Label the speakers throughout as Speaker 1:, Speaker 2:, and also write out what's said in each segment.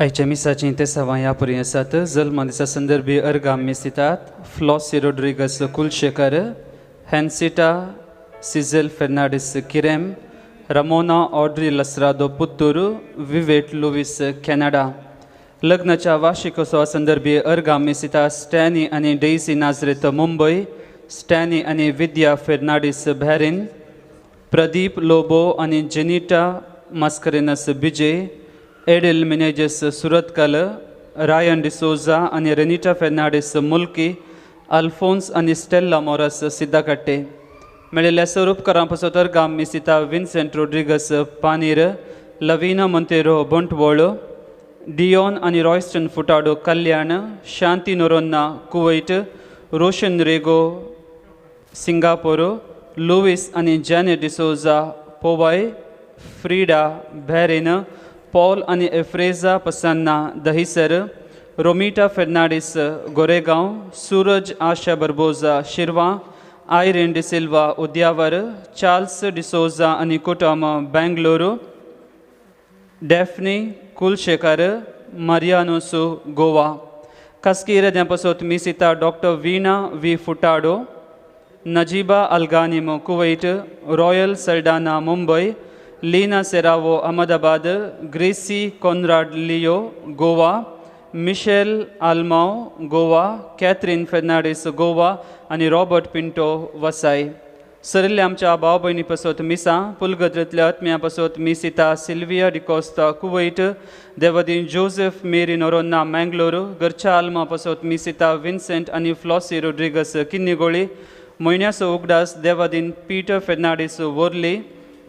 Speaker 1: आयच्या मिसाचीं तेसावां ह्या परी आसात. जल्मा दिसा संदर्भी अर्गां मीस दितात Flossie Rodrigues Kulshekar, Hansita Sizel Fernandes Kirem, Ramona Audrey Lasrado Puttur, Vivette Lewis Canada. लग्नाच्या वार्षिकोत्सवा संदर्भी अर्गां मीस दिता स्टॅनी आनी डेझी नाजरेत मुंबय, स्टॅनी आनी विद्या फेर्नांडीस बॅरीन, प्रदीप लोबो आनी जेनिटा मास्करेनस बिजे, एडल मिनेजस सुरतकल, रायन डिसोजा आनी रेनिटा फेर्नांडीस मुल्की, अल्फोन्स आनी स्टेल्ला मोरस सिद्धाकट्टे. मेळिल्ल्या स्वरूपकारां पासत अर्गां मीस दिता विन्सेंट रोड्रिगस पानीर, लवीना मोंतेरो बंटवळ, डियोन आनी रॉयस्टन फुटाडो कल्याण, शांती नोरोन्ना कुवैट, रोशन रेगो सिंगापोर, लुवीस आनी जॅने डिसोजा पोवाय, फ्रिडा बॅरीन, पॉल आनी एफ्रेजा पसन्ना दहिसर, रोमिटा फेर्नांडीस गोरेगांव, सूरज आशा बर्बोजा शिरवा, आयरीन डिसिल्वा उद्यावर, चार्ल्स डिसोजा आनी कुटुंब बेंगलुरू, डॅफनी कुलशेखर, मारियानोसो गोवा. खासगी इराद्यां पासत मिसिता doctor Veena V Furtado, Najiba Alghanim Kuwait, Royal Saldanha Mumbai, Leena Serrao Ahmedabad, Gracy Conrad Leo Goa, Michelle Almao Goa, Catherine Fernandes Goa आनी रॉबर्ट पिंटो वसाय. सरिल्ल्या आमच्या भाव भयणी पासत मिसां पुलगद्रेंतल्या आत्म्या पासत मिसिता सिल्विया डिकोस्ता कुवैट, देवादीन जोसेफ मेरी नोरोन्ना मँगलोर, घरच्या आल्मा पासत मिसिता विन्सेंट आनी फ्लॉसी रोड्रिगस किन्नीगोळी, म्हयन्याचो उगडास देवादीन पीटर फेर्नांडीस वोर्ली,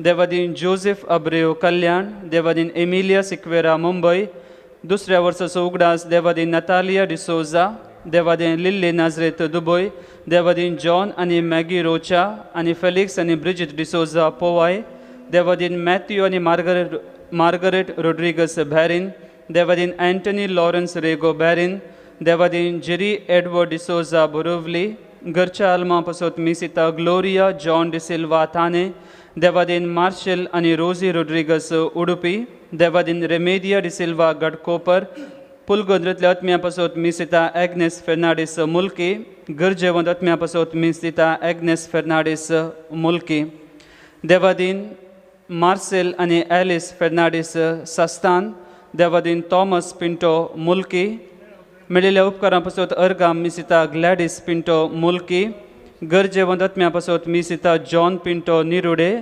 Speaker 1: देवादीन जोसेफ अब्रेव कल्याण, देवादीन एमिलिया सिक्वेरा मुंबय, दुसऱ्या वर्साचो उगडास देवादीन नतालिया डिसोजा, देवादीन लिल्ली नाजरेत दुबय, देवादीन जॉन आनी मॅगी रोचा आनी फेलिक्स आनी ब्रिजीत डिसोजा पोवाय, देवादीन मॅथ्यू आनी मार्गरेट रोड्रिगस बॅरीन, देवादीन एंटनी लॉरन्स रेगो बॅरीन, देवादीन जेरी एडवर्ड डिसोजा बोरोवली, घरच्या आल्मा पासत मिसिता ग्लोरिया जॉन डिसिल्वा थाने, देवादीन मार्शल आनी रोजी रोड्रिगस उडुपी, देवादीन रेमेदिया डिसिल्वा गडकोपर, पुलगोद्रेंतल्या आत्म्या पासत मिसिता एग्नेस फेर्नांडीस मुल्की, गरजेवंत आत्म्या पासत मिसिता एग्नेस फेर्नांडीस मुल्की, देवादीन मार्सेल आनी एलिस फेर्नांडीस सस्तान, देवादीन थॉमस पिंटो मुल्की. मेळिल्ल्या उपकारां पासत अर्गां मिसिता ग्लॅडीस पिंटो मुल्की, गरजेवंत आत्म्या पासत मिसिता जॉन पिंटो निरुडे,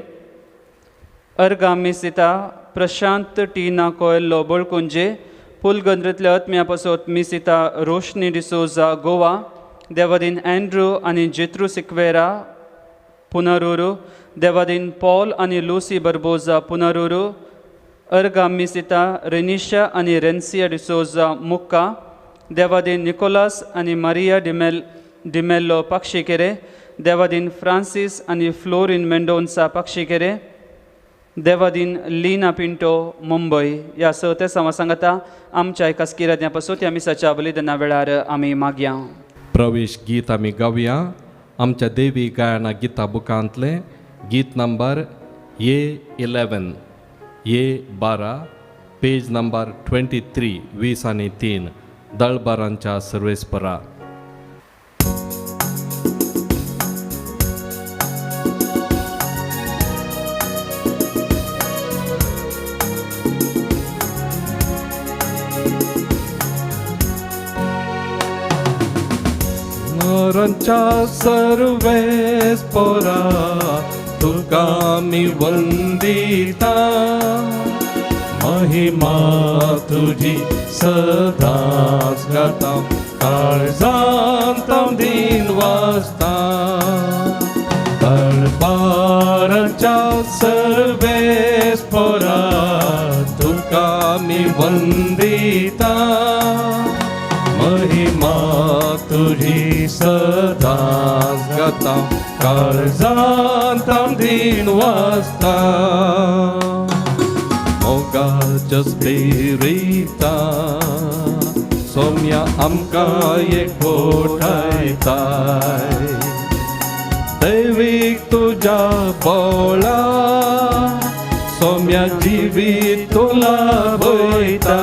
Speaker 1: अर्गां मिसिता प्रशांत टीना कोयल्लो बळकुंजे, पुलगंद्रेंतल्या आत्म्या पासत मिसिता रोशनी डिसोजा गोवा, देवादीन एंड्रू आनी जेत्रू सिक्वेरा पुनरुरू, देवादीन पॉल आनी लुसी बर्बोजा पुनरुरू, अर्गां मिसिता रेनिशा आनी रेन्सिया डिसोजा मुक्का, देवादीन निकोलास आनी मारिया डिमेल्लो पक्षीकेरे, देवादीन फ्रांसीस आनी फ्लोरीन मेंडोन्सा पक्षीकेरे, देवादीन लीना पिंटो मुंबय. ह्या स ते समा सांगता आमच्या एका स्किराद्या पासून ह्या मिसाच्या बलिदाना वेळार आमी मागया.
Speaker 2: प्रवेश गीत आमी गावया आमच्या देवी गायना गीता बुकांतलें गीत number A11 A12 page number 23 20 आनी 3 दळबारांच्या सर्वेस्परा. मरांच्या सर्वेस्परा तुका आमी वंदिता, महिमा तुजी सदांच गाता, काळजांत हांव दीन वाचता. दरबाराच्या सर्वेस्परा तुका आमी वंदिता, महिमा तुजी सदांच गाता, काळजांत हांव दीन वाचता. मोगा मोगाच्या स्पिरिता सोम्या आमकां एकवटायताय दैवीक तुज्या बोळा सोम्या जिवीत तुला वयता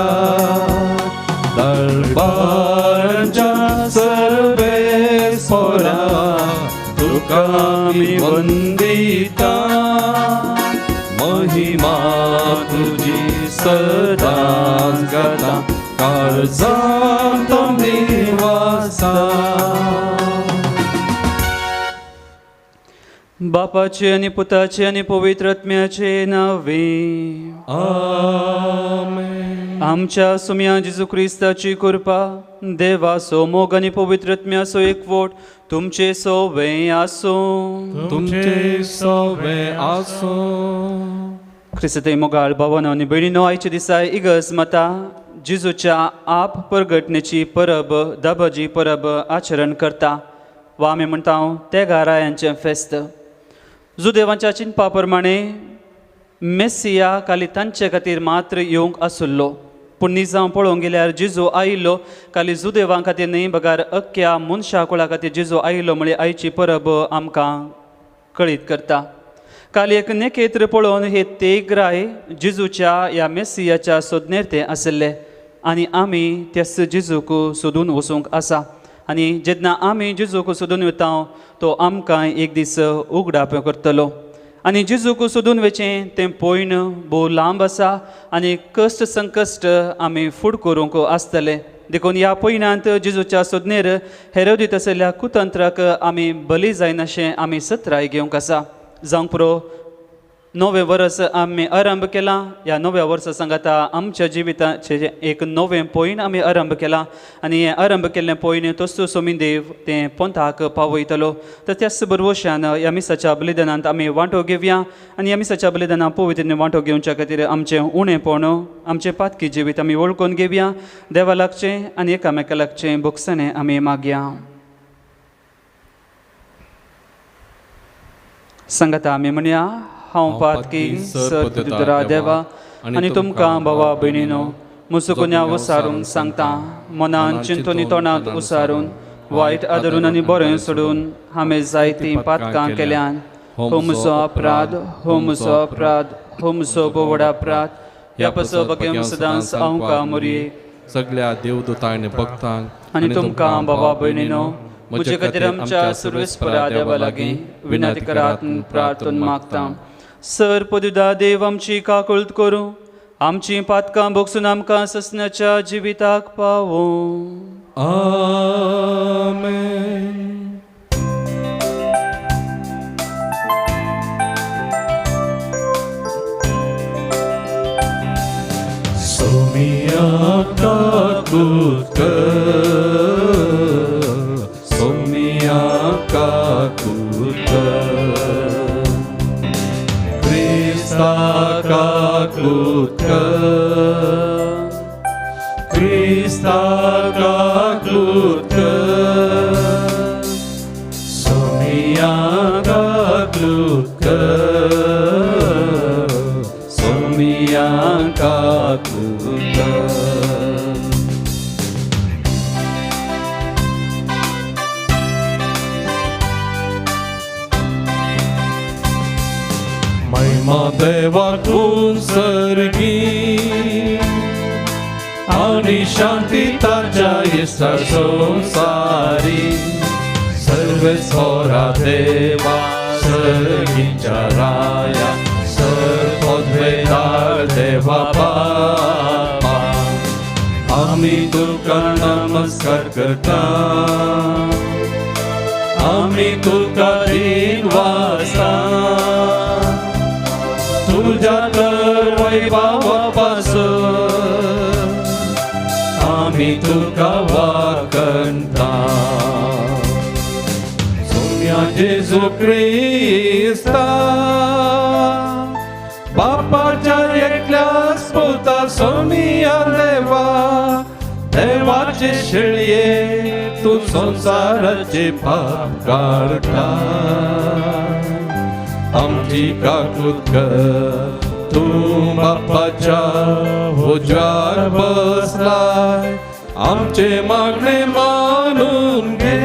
Speaker 2: दरबाराच्या सर्वेस्पोरा तुका आमी वंदिता महिमा तुजी सदांच गाता काळजांत निवासा.
Speaker 1: बापाचे आनी पुताचे आनी पवित्र आत्म्याचे नावे.
Speaker 2: आमेन.
Speaker 1: आमच्या सुम्या जेजू क्रिस्ताची कृपा, देवाचो मोग आनी पवित्र आत्म्याचो एकवट तुमचे सोवे आसूं.
Speaker 2: तुमचे सवे आसूं.
Speaker 1: क्रिस्ती मोगाळ भावानो आनी भयणीनो, आयच्या दिसा इगर्ज माता जेजूच्या आप परगटणेची परब, दबाजी परब आचरण करता वा आमी म्हणटा तेगारायांचें फेस्त. जुदेवांच्या चिंतपा प्रमाणे मेसिया खाली तांचे खातीर मात्र येवंक आसुल्लो, पूण निजांव पळोवंक गेल्यार जेजू आयिल्लो खाली जुदेवां खातीर न्हय, बगार अख्ख्या मनशा कुळा खातीर जेजू आयिल्लो म्हळी आयची परब आमकां कळीत करता. काल एक नेकेत्र पळोवन हे तेगराय जेजूच्या ह्या मेसियाच्या सोदनेर ते आशिल्ले आनी आमी त्याच जेजूक सोदून वचूंक आसा. आनी जेन्ना आमी जेजूक सोदून वता तो आमकां एक दीस उगडाप करतलो. आनी जेजूक सोदून वचें तें पयण भोव लांब आसा आनी कश्ट संकश्ट आमी फुड करूंक आसतले. देखून ह्या पयणांत जेजूच्या सोदनेर हेरोदीत आशिल्ल्या कुतंत्राक आमी बली जायनाशें आमी सत्राय घेवंक आसा. जावंक पुरो नवें वर्स आमी आरंभ केलां. ह्या नव्या वर्सा सांगाता आमच्या जिविताचें एक नवें पयण आमी आरंभ केलां आनी हें आरंभ केल्लें पयण तोस्तू सोमी देव तें पंथाक पावयतलो. तर त्याच बरवशान ह्या मिसाच्या बलिदानांत आमी वांटो घेवया आनी ह्या मिसाच्या बलिदानां पवित्रेन वांटो घेवच्या खातीर आमचें उणेपण, आमचें पातकी जिवीत आमी वळखून घेवया. देवा लागचें आनी एकामेका लागचें भोगसणें आमी मागया. सांगाता आमी म्हणया, हांव पातकी सर देवा आनी तुमकां भावा भयणीनो म्हजो गुन्यांव उसारून सांगता, मनान चिंतून तोंडांत उसारून वायट आदरून आनी बरें सोडून हांवें जायतीं पातकां केल्यान. हो म्हजो अपराध, हो म्हजो अपराध, हो म्हजो भोव अपराध. ह्या पसो बगेम सदांच हांव मोरये
Speaker 2: सगळ्या देवदूतांनी भक्तांक
Speaker 1: आनी तुमकां भावा भयणीनो म्हजे खातीर आमच्या सुर्वेस्परा देवा लागीं विनंती करात प्रार्थन मागता. सर पदुदा देव आमची काकुळट करूं, आमची पातकां भोगसून आमकां ससण्याच्या जिविताक पावूं.
Speaker 2: आमेन. सोमिया काकूत कर, सोमिया काकूत कर, क्रिस्ता काकूत कर, क्रिस्ता काकूत कर, सोमिया काकूत कर, सोमिया काकूत कर. महिमा देवाकून सर्गी आणि शांती ताच्या इश्टा संसारी. सर्वेस्वरा देवा सर्गीच्या राया, सर पदवेदार देवा बापा, आमी तुका नमस्कार करता, आमी तुका दिन वासा, तुझ्या तर वैभवापासून आमी तुका वाकणता. सोम्या जेजू क्रिस्ता बापाच्या एकल्याच पुता सोमिया देवा, देवाचे शेळये तूं संवसाराचे पाप काडटा, आमची काकूत कर, तूं बापाच्या उजव्यार बसलाय आमचे मागणे मानून घे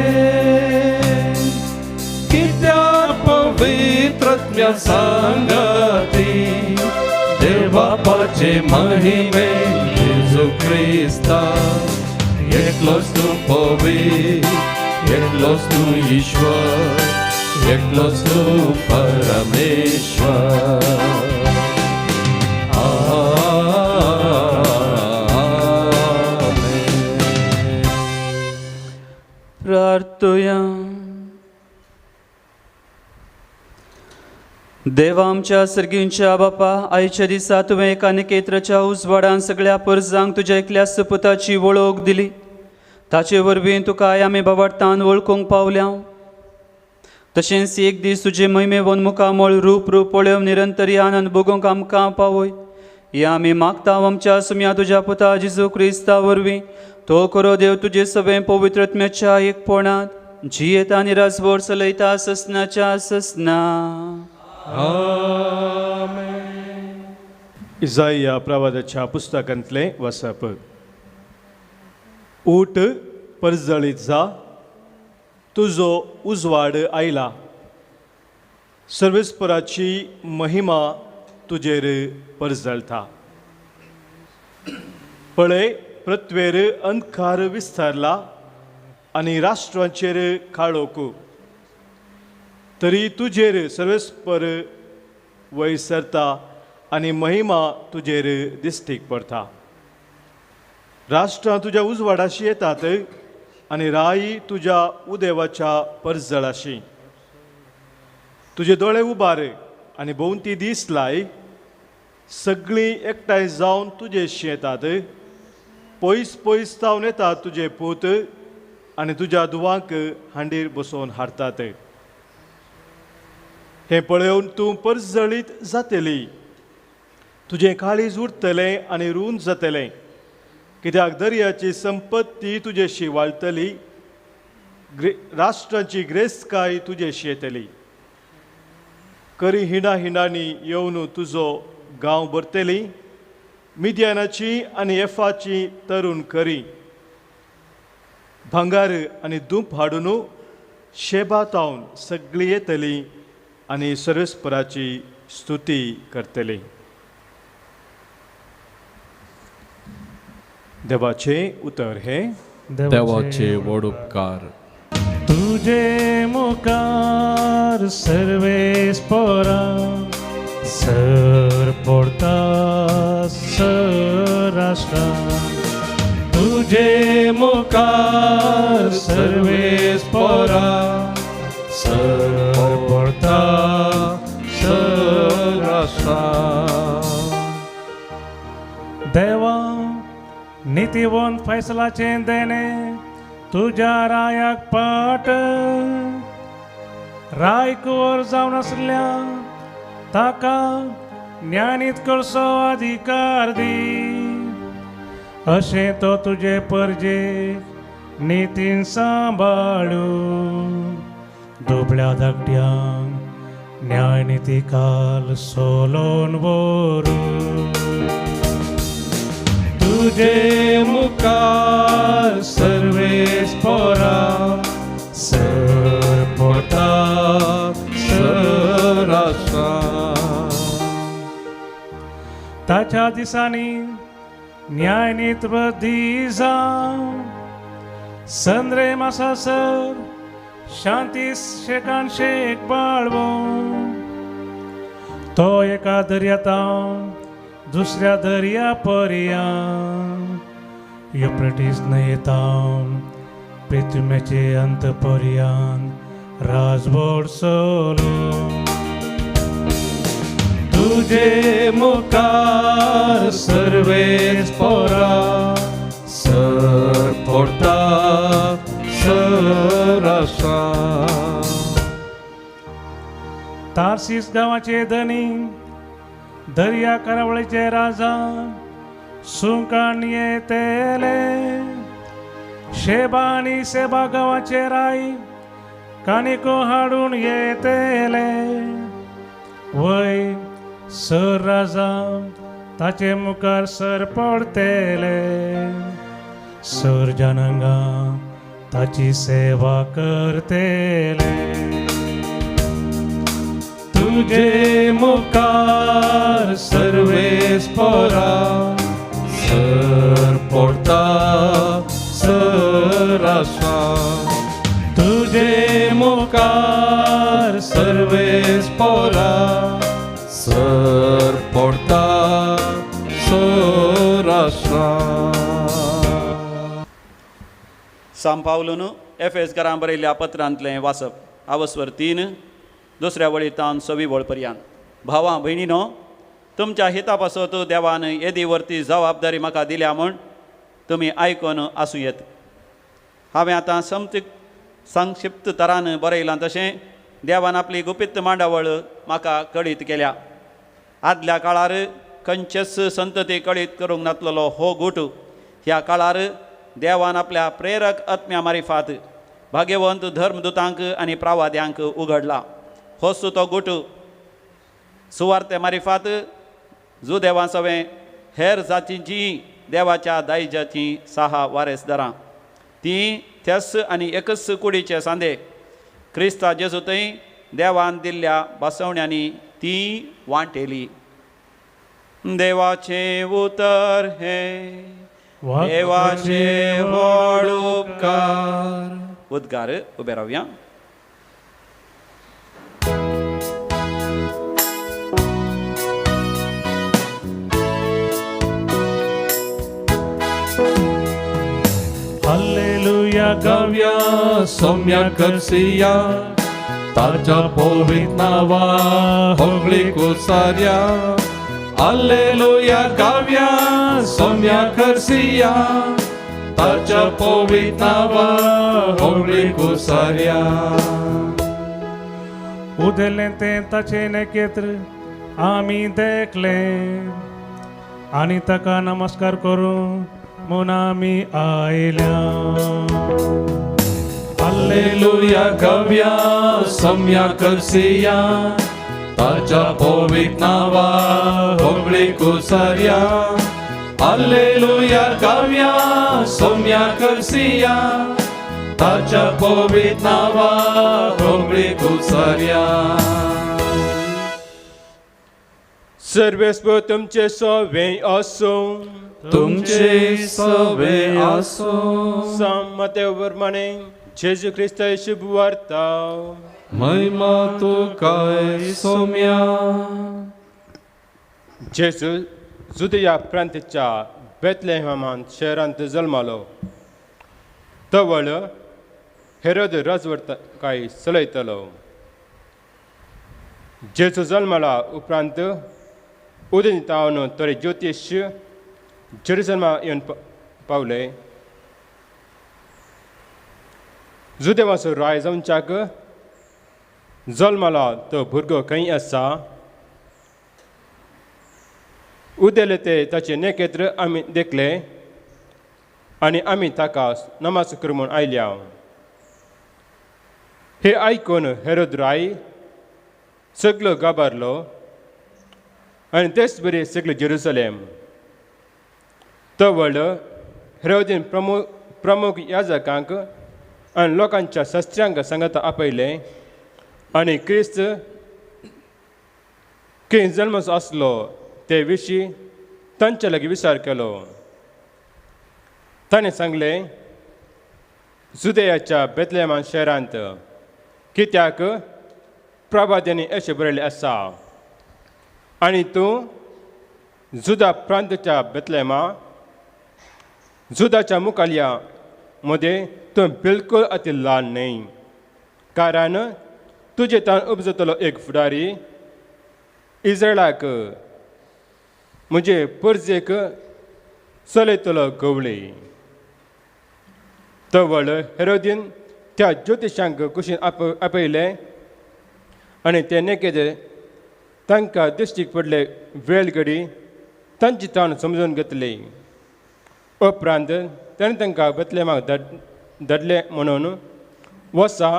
Speaker 2: कित्याक पवित्रत्म्या सांगाती देव बापाचे महिमे जेजू क्रिस्ता एकलोच तूं पवित्र एकलोच तूं ईश्वर एकलोच तूं परमेश्वर. आमेन.
Speaker 1: प्रार्थुया. देवा आमच्या सर्गींच्या बापा, आयच्या दिसा तुवें एका निकेत्राच्या उजवाडान सगळ्या परजांक तुज्या एकल्या सपुताची वळख दिली. ताचे वरवीं तुका आमी बाबाडतान वळखूंक पावल्या. तशेंच एक दीस तुजे महिमेवन मुखामळ रूप रूप पळोवन निरंतरी आनंद भोगूंक आमकां पावय हे आमी मागता आमच्या सुम्या तुज्या पुता जेजू क्रिस्ता वरवीं. तो करो देव तुजे सगळें पवित्रत्म्याच्या एकपणांत जियेता आनी राजभर चलयता ससनाच्या ससना.
Speaker 2: आमेन.
Speaker 3: इजाया प्रवादाच्या पुस्तकांतलें वसप. ऊट परजळीत जा, तुजो उजवाड आयला, सर्वेस्पराची महिमा तुजेर परजळता. पळय, पृथ्वेर अंधकार विस्तारला आनी राष्ट्रांचेर काळोख, तरी तुजेर सर्वेस्पर वयसरता आनी महिमा तुजेर दिश्टीक पडटा. राष्ट्रां तुज्या उजवाडाशी येतात आनी राई तुज्या उदेवाच्या परजळाशी. तुजे दोळे उबार आनी भोंवती दीस लाय, सगळीं एकठांय जावन तुजेशी येतात. पयस पयस जावन येतात तुजे पूत आनी तुज्या धुवांक हांडीर बसोवन हाडटात. हें पळोवन तूं परजळीत जातली, तुजें काळीज उरतलें आनी रूंद जातलें, कित्याक दर्याची संपत्ती तुजेशी वाळटली, राष्ट्रांची ग्रेस्तकाय तुजेशी येतली. करी हिंडा हिंडांनी येवन तुजो गांव भरतली, मिद्यानाची आनी एफाची तरुण करी भांगार आनी धूप हाडून शेबा तावन सगळी येतली आनी सर्वेस्पराची स्तुती करतली. देवाचें उतर हें.
Speaker 2: देवाचे व्हड उपकार.
Speaker 4: तुजे मुखार सर्वेस्परा सर पडता सर राष्ट्रां.
Speaker 2: तुजे मुखार सर्वेस्परा सर पडता सर राष्ट्रां.
Speaker 4: देवा नितीवंत फैसलाचें देणें तुज्या रायाक पाट, राय कुंवर जावन आसल्या ताका ज्ञानीत करचो अधिकार दी, अशें तो तुजे परजेक नितीन सांबाळू. दुबळ्या धाकट्यांक न्याय निती काल सोलोवन व्हरूं.
Speaker 2: तुजे मुखार सर्वेस्परा सर पडता सर राष्ट्रां.
Speaker 4: ताच्या दिसांनी न्यायनीत वृद्धी जावं, संद्रे मासासर शांती शेकान शेक बाळवूं. तो एका दर्यातावन दुसऱ्या दर्या पर्यान, युफ्रेटीस न्हंयेतावन पृथ्वीचे अंत पर्यान राजवड चलूं.
Speaker 2: तुजे मुखार सर्वेस्परा सर पडता सर राष्ट्रां.
Speaker 4: तार्सीस गांवाचे धनी, दर्या करावळीचे राजा सुंकान येतले. शेबा आनी सेबा गांवाचे राय कानिको हाडून येतले. वय सर राजा ताचे मुखार सर पडतेले, सर जनांगा ताची सेवा करतेले।
Speaker 2: तुझे मुखार सर्वेस पोरा सर पडता सर आसा। तुझे मुखार सर्वेस पोरा सर पडता सर आसा।
Speaker 5: सांव पावलून एफएस घरां बरयल्ल्या पत्रांतलें वाचप आवस्वर 3 दुसऱ्या वळीतान 6वी वळ पर्यंत। भावां भयणीनो, तुमच्या हिता पासत देवान येदी वरती जबाबदारी म्हाका दिल्या म्हूण तुमी आयकून आसूं येत। हांवें आतां संक्षिप्त तरान बरयलां तशें देवान आपली गुपीत मांडावळ म्हाका कळीत केल्या। आदल्या काळार खंयचेच संतती कळीत करूंक नातलेलो हो गूट ह्या काळार देवान आपल्या प्रेरक आत्म्या मारिफात भाग्यवंत धर्मदूतांक आनी प्रावाद्यांक उगडला। होच तो गूट सुवार्ते मारिफात जुदेवां सवें हेर जातींची देवाच्या दायजाची 6 वारेसदारां तीं त्याच आनी एकच कुडीचे सांदे क्रिस्ता जेजू थंय देवान दिल्ल्या बसवण्यांनी ती वांटेली। देवाचें उतर हें देवाचे व्हड उपकार। उद्गार उबे रावया।
Speaker 4: हालेलुया
Speaker 2: गाव्या सौम्या करसिया ताच्या पवित्र नावा होगळी कुसार्या। हालेलुया गाव्या सौम्या करसिया ताच्या पवित्र नावा होगळी कुसार्या।
Speaker 4: उदेलें तें ताचें नेकेत्र आमी देखलें आनी ताका नमस्कार करूं म्हूण आमी आयल्या।
Speaker 2: हालेलुया गाव्या सौम्या करसिया ताच्या पवित्र नावा होगळी कुसार्या। हालेलुया गाव्या सौम्या करसिया ताच्या पवित्र नावा होगळी कुसार्या।
Speaker 3: सर्वेस्पर तुमचे सवे आसूं।
Speaker 2: तुमचे सवे आसूं।
Speaker 3: सांव मातेव प्रमाणे जेजू क्रिस्ता शुभ वार्ता।
Speaker 2: महिमा तुकाय सौम्या।
Speaker 3: जेजू जुदया प्रांताच्या बेथलेहमान शहरांत जल्मालो। तवळ हेरोद राजवटकाय चलयतलो। जेजू जल्माला उपरांत उदेंतावन थोडे ज्योतिश जेरुसलमा येवन पावले। जुदेवाचो राय जावच्याक जल्माला तो भुरगो खंय आसा? उदेले ते ताचे नेकेत्र आमी देखले आनी आमी ताका नमाज करूं म्हूण आयल्या। हे आयकून हेरोद राय सगलो गाबारलो आनी तेच बरी सगळें जेरुसलेम। तो व्हड हेरोदीन प्रमुख याजकांक आनी लोकांच्या शास्त्र्यांक सांगाता आपयलें आनी क्रिस्त खंय जल्माचो आसलो ते विशीं तांचे लागीं विचार केलो। ताणें सांगलें, जुदयाच्या बेथलेहमान शहरांत, कित्याक प्रवाद्यांनी अशें बरयल्लें आसा, आनी तूं जुदा प्रांताच्या बेथलेहमा जुदाच्या मुखाल्या मदें तूं बिलकूल अती ल्हान न्हय, कारण तुजे तान उपजतलो एक फुडारी इस्रायलाक म्हजे परजेक चलयतलो गवळी। तवळ हेरोदीन त्या ज्योतिशांक कुशीन आपयलें आनी ते नेकेदे तांकां दिश्टीक पडले वेळ घडी तांची ताण समजून घेतली। उपरांत ताणें तांकां बेथलेहमाक धाडले म्हणून वसा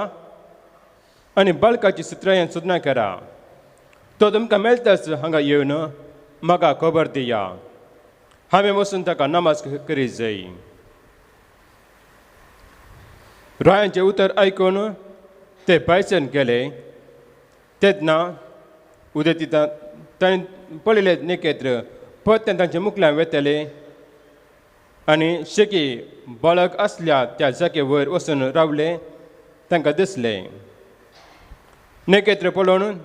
Speaker 3: आनी बालकाची सुत्रायन सोदना करा,
Speaker 6: तो तुमकां मेळटाच हांगा येवन म्हाका खबर दिया. हांवें वचून ताका नमाज करीत जाय. रायांचें उतर आयकून ते भायच्यान गेले. तेन्ना उदेंतीता ताणें पळयलें नखेत्र परतें तांच्या मुखल्यान वेतले आनी शेकी बाळक आसल्या त्या जागे वयर वचून रावले तांकां दिसलें. नखेत्र पळोवन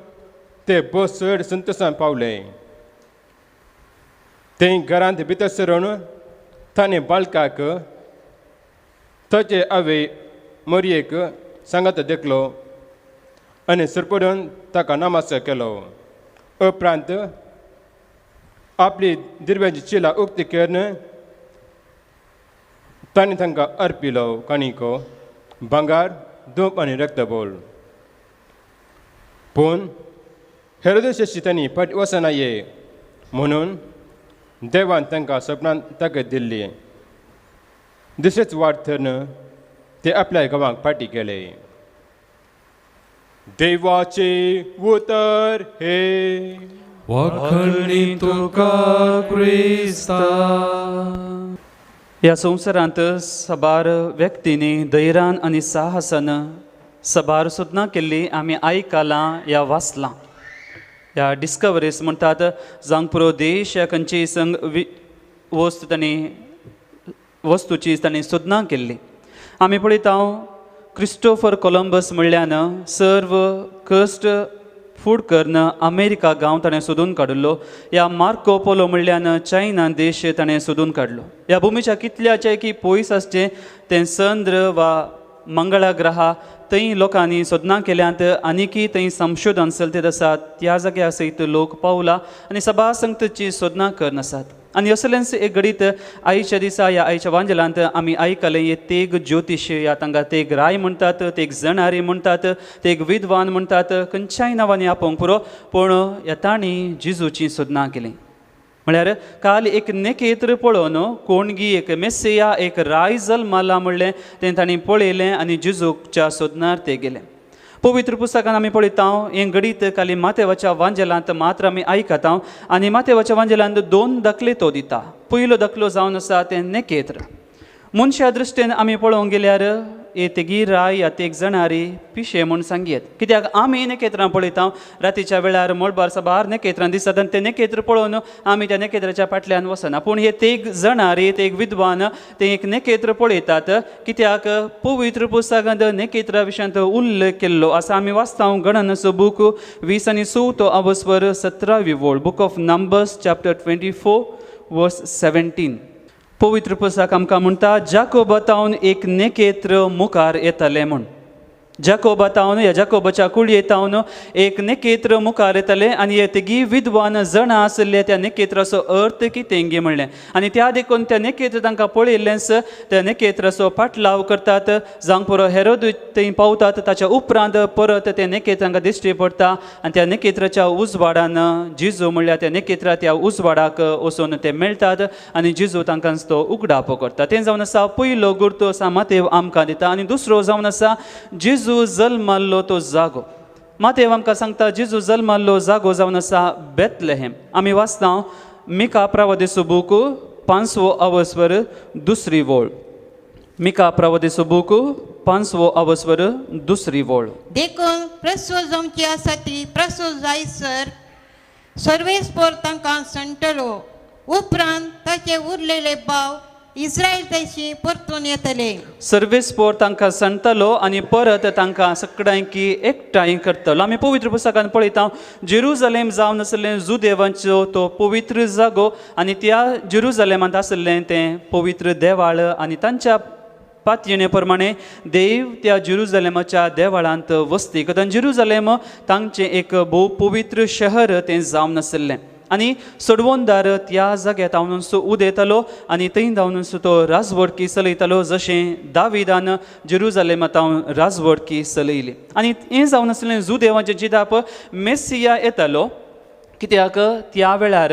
Speaker 6: ते बस चड संतोशान पावले. ते घरांत भितर सरून ताणें बाळकाक ताचे आवय मोरयेक सांगात देखलो आनी सरपडून ताका नमस्कार केलो. उपरांत आपली दिरव्याची चिलां उक्ती करून ताणें तांकां अर्पिलो काणिको, भांगर, धूप आनी रक्तबोल. पूण हेरोदेशाची तांणी फाट वचना ये म्हणून देवान तांकां सपनान ताकद दिल्ली. दुसरेच वाट थरून ते आपल्या गांवाक फाटी गेले. देवाचे उतर हे.
Speaker 2: वाखणी तुका क्रिस्ता.
Speaker 1: ह्या संवसारांत साबार व्यक्तींनी धैर्यान आनी साहसान साबार सुदनां केल्ली आमी आयकलां या वाचलां. ह्या डिस्कवरीज म्हणटात जावंक पुरो देश या खंयचीय संग वस्त तांणी वस्तूची तांणी सोदनां केल्ली. आमी पळयता क्रिस्टोफर कोलंबस म्हणल्यान सर्व कश्ट फूड करून अमेरिका गांव ताणें सोदून काडिल्लो. ह्या मार्को पोलो म्हणल्यान चायना देश ताणें सोदून काडलो. ह्या भुमीच्या कितल्याचें की पयस आसचें तें चंद्र वा मंगळा ग्रहा थंय लोकांनी सोदनां केल्यांत आनीकी थंय संशोधन चलतीत आसात. त्या जाग्या सयत लोक पावला आनी सभा संगतची सोदनां करून आसात. आनी असलेंच एक घडीत आयच्या दिसा ह्या आयच्या वांजेलांत आमी आयकलें हे तेग ज्योतिश ह्या तांकां तेग राय म्हणटात, तेग जणारी म्हणटात, तेग विद्वान म्हणटात, खंयच्याय नांवांनी आपोवंक पुरो, पूण ह्या तांणी जेजूची सोदनां केली. म्हळ्यार काल एक नखेत्र पळोवन कोणगी एक मेसेया एक राय जल्माला म्हणलें तें तांणी पळयलें आनी जेजूच्या सोदनार ते गेले. पवित्र पुस्तकान आमी पळयता हें घडीत काली मातेवाच्या वांजेलांत मात्र आमी आयकता आनी मातेवाच्या वांजेलांत दोन दाखले तो दिता. पयलो दाखलो जावन आसा तें नखेत्र. मनशा दृश्टीन आमी पळोवंक गेल्यार हे तेगी राय या तेग जणारी पिशे म्हूण सांगयेत. कित्याक आमी नखेत्रां पळयता रातीच्या वेळार मळबार साबार नखेत्रां दिसतात आनी ते नखेत्र पळोवन आमी त्या नखेत्राच्या फाटल्यान वचना. पूण हे तेग जणारी तेग विद्वान ते एक नखेत्र पळयतात. कित्याक पवित्र पुस्तकांत नखेत्रा विशयांत उल्लेख केल्लो आसा. आमी वाचता गणनाचो बूक 20 आनी 4 अवस्वर 17वी वळ, book of Numbers chapter 24 verse 17. पवित्र पुस्तक आमकां म्हणटा जाकोबा तावन एक नखेत्र मुखार येतलें म्हूण. जाकोबा तावन ह्या जाकोबाच्या कुळये तावन एक नखेत्र मुखार येतलें आनी हे तेगी विद्वान जणां आशिल्ले त्या नखेत्राचो अर्थ कितें गे म्हणलें आनी त्या देखून त्या नखेत्र तांकां पळयल्लेंच त्या नखेत्राचो पाटलाव करतात. जावंक पुरो हेरोद थंय पावतात. ताच्या उपरांत परत तें नखेत्र तांकां दिश्टी पडटा आनी त्या नखेत्राच्या उजवाडान जेजू म्हणल्यार त्या नखेत्रा त्या उजवाडाक वचून ते मेळटात आनी जेजू तांकां तो उगडापो करता. तें जावन आसा पयलो गुर्तो आसा मातेव आमकां दिता. आनी दुसरो जावन आसा जेजू जल्माल्लो तो जागो. मातेव आमकां सांगता जेजू जल्माल्लो जागो जावन आसा बेतलेहेम. आमी वाचता मिका प्रवादेसो बूक 5वो अवस्वर 2री वळ. मिका प्रवादेसो बूक 5वो अवस्वर 2री वळ.
Speaker 7: देखून प्रसव जावची आसा ती प्रसव जायसर सर्वेस्पोर तांकां सणटलो. उपरांत ताचे उरलेले भाव इस्रायल देशी परतून येतले.
Speaker 1: सर्वेस्पोर तांकां सांगतलो आनी परत तांकां सगळ्यांकी एकठांय करतलो. आमी पवित्र पुस्तकान पळयता जेरुजलेम जावन आशिल्लें जुदेवांचो तो पवित्र जागो आनी त्या जेरुजलेमांत आशिल्लें तें पवित्र देवाळ आनी तांच्या पातयेणे प्रमाणे देव त्या जेरुजलेमाच्या देवाळांत वस्ती करता. जेरुजलेम तांचें एक भोव पवित्र शहर तें जावन आशिल्लें आनी सोडवणदार त्या जाग्यार धांवून उदेतालो आनी थंय धांवून तो राजवडकी चलयतालो जशें दाविदान जेरुजलेमांत राजवडकी चलयली. आनी हें जावन आसलें जुदेवाचें जिदाप मेसिया येतालो. कित्याक त्या वेळार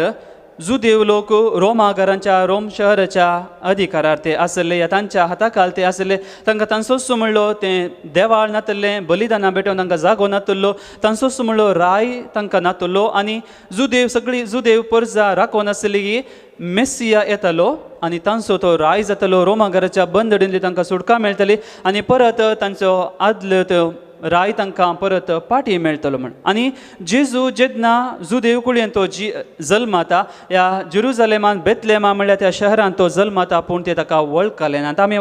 Speaker 1: जुदेव लोक रोमागारांच्या रोम शहराच्या अधिकारार ते आसले या तांच्या हाताखाल ते आसले. तांकां तांचोच म्हणलो तें देवाळ नातल्लें, बलिदानां भेटोवन तांकां जागो नातल्लो, तांचोच म्हणलो राय तांकां नातल्लो. आनी जुदेव सगळी जुदेव परजा राखोवन आसली की मेसिया येतालो आनी तांचो तो राय जातालो, रोमागाराच्या बंदडींतली तांकां सुटका मेळटली आनी परत तांचो आदलो तो राय तांकां परत पाटी मेळटलो म्हण. आनी जेजू जेन्ना जुदेव कुळयेन तो जी जल्माता ह्या जेरुजलेमान बेतलेमा म्हणल्यार त्या शहरांत तो जल्माता, पूण ते ताका वळखले ना. आतां आमी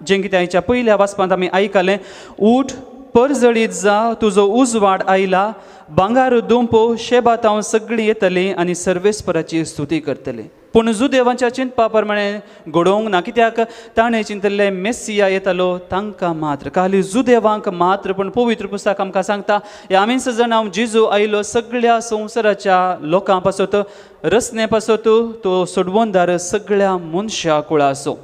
Speaker 1: जें कितें आयच्या पयल्या वाचपांत आमी आयकलें, उठ परजळीत जा, तुजो उजवाड आयला, भांगार दुंपो शेबातांव सगळीं येतलीं आनी सर्वेस्पराची स्तुती करतली. पूण जुदेवांच्या चिंतपा प्रमाणे घडोवंक ना, कित्याक ताणें चिंतल्लें मेसिया येतालो तांकां मात्र, खाली जुदेवांक मात्र. पूण पवित्र पुस्तक आमकां सांगता ह्या आमी सजण हांव जेजू आयलो सगळ्या संवसाराच्या लोकां पासत, रचने पासत, तो सोडवणदार सगळ्या मनशा कुळाचो.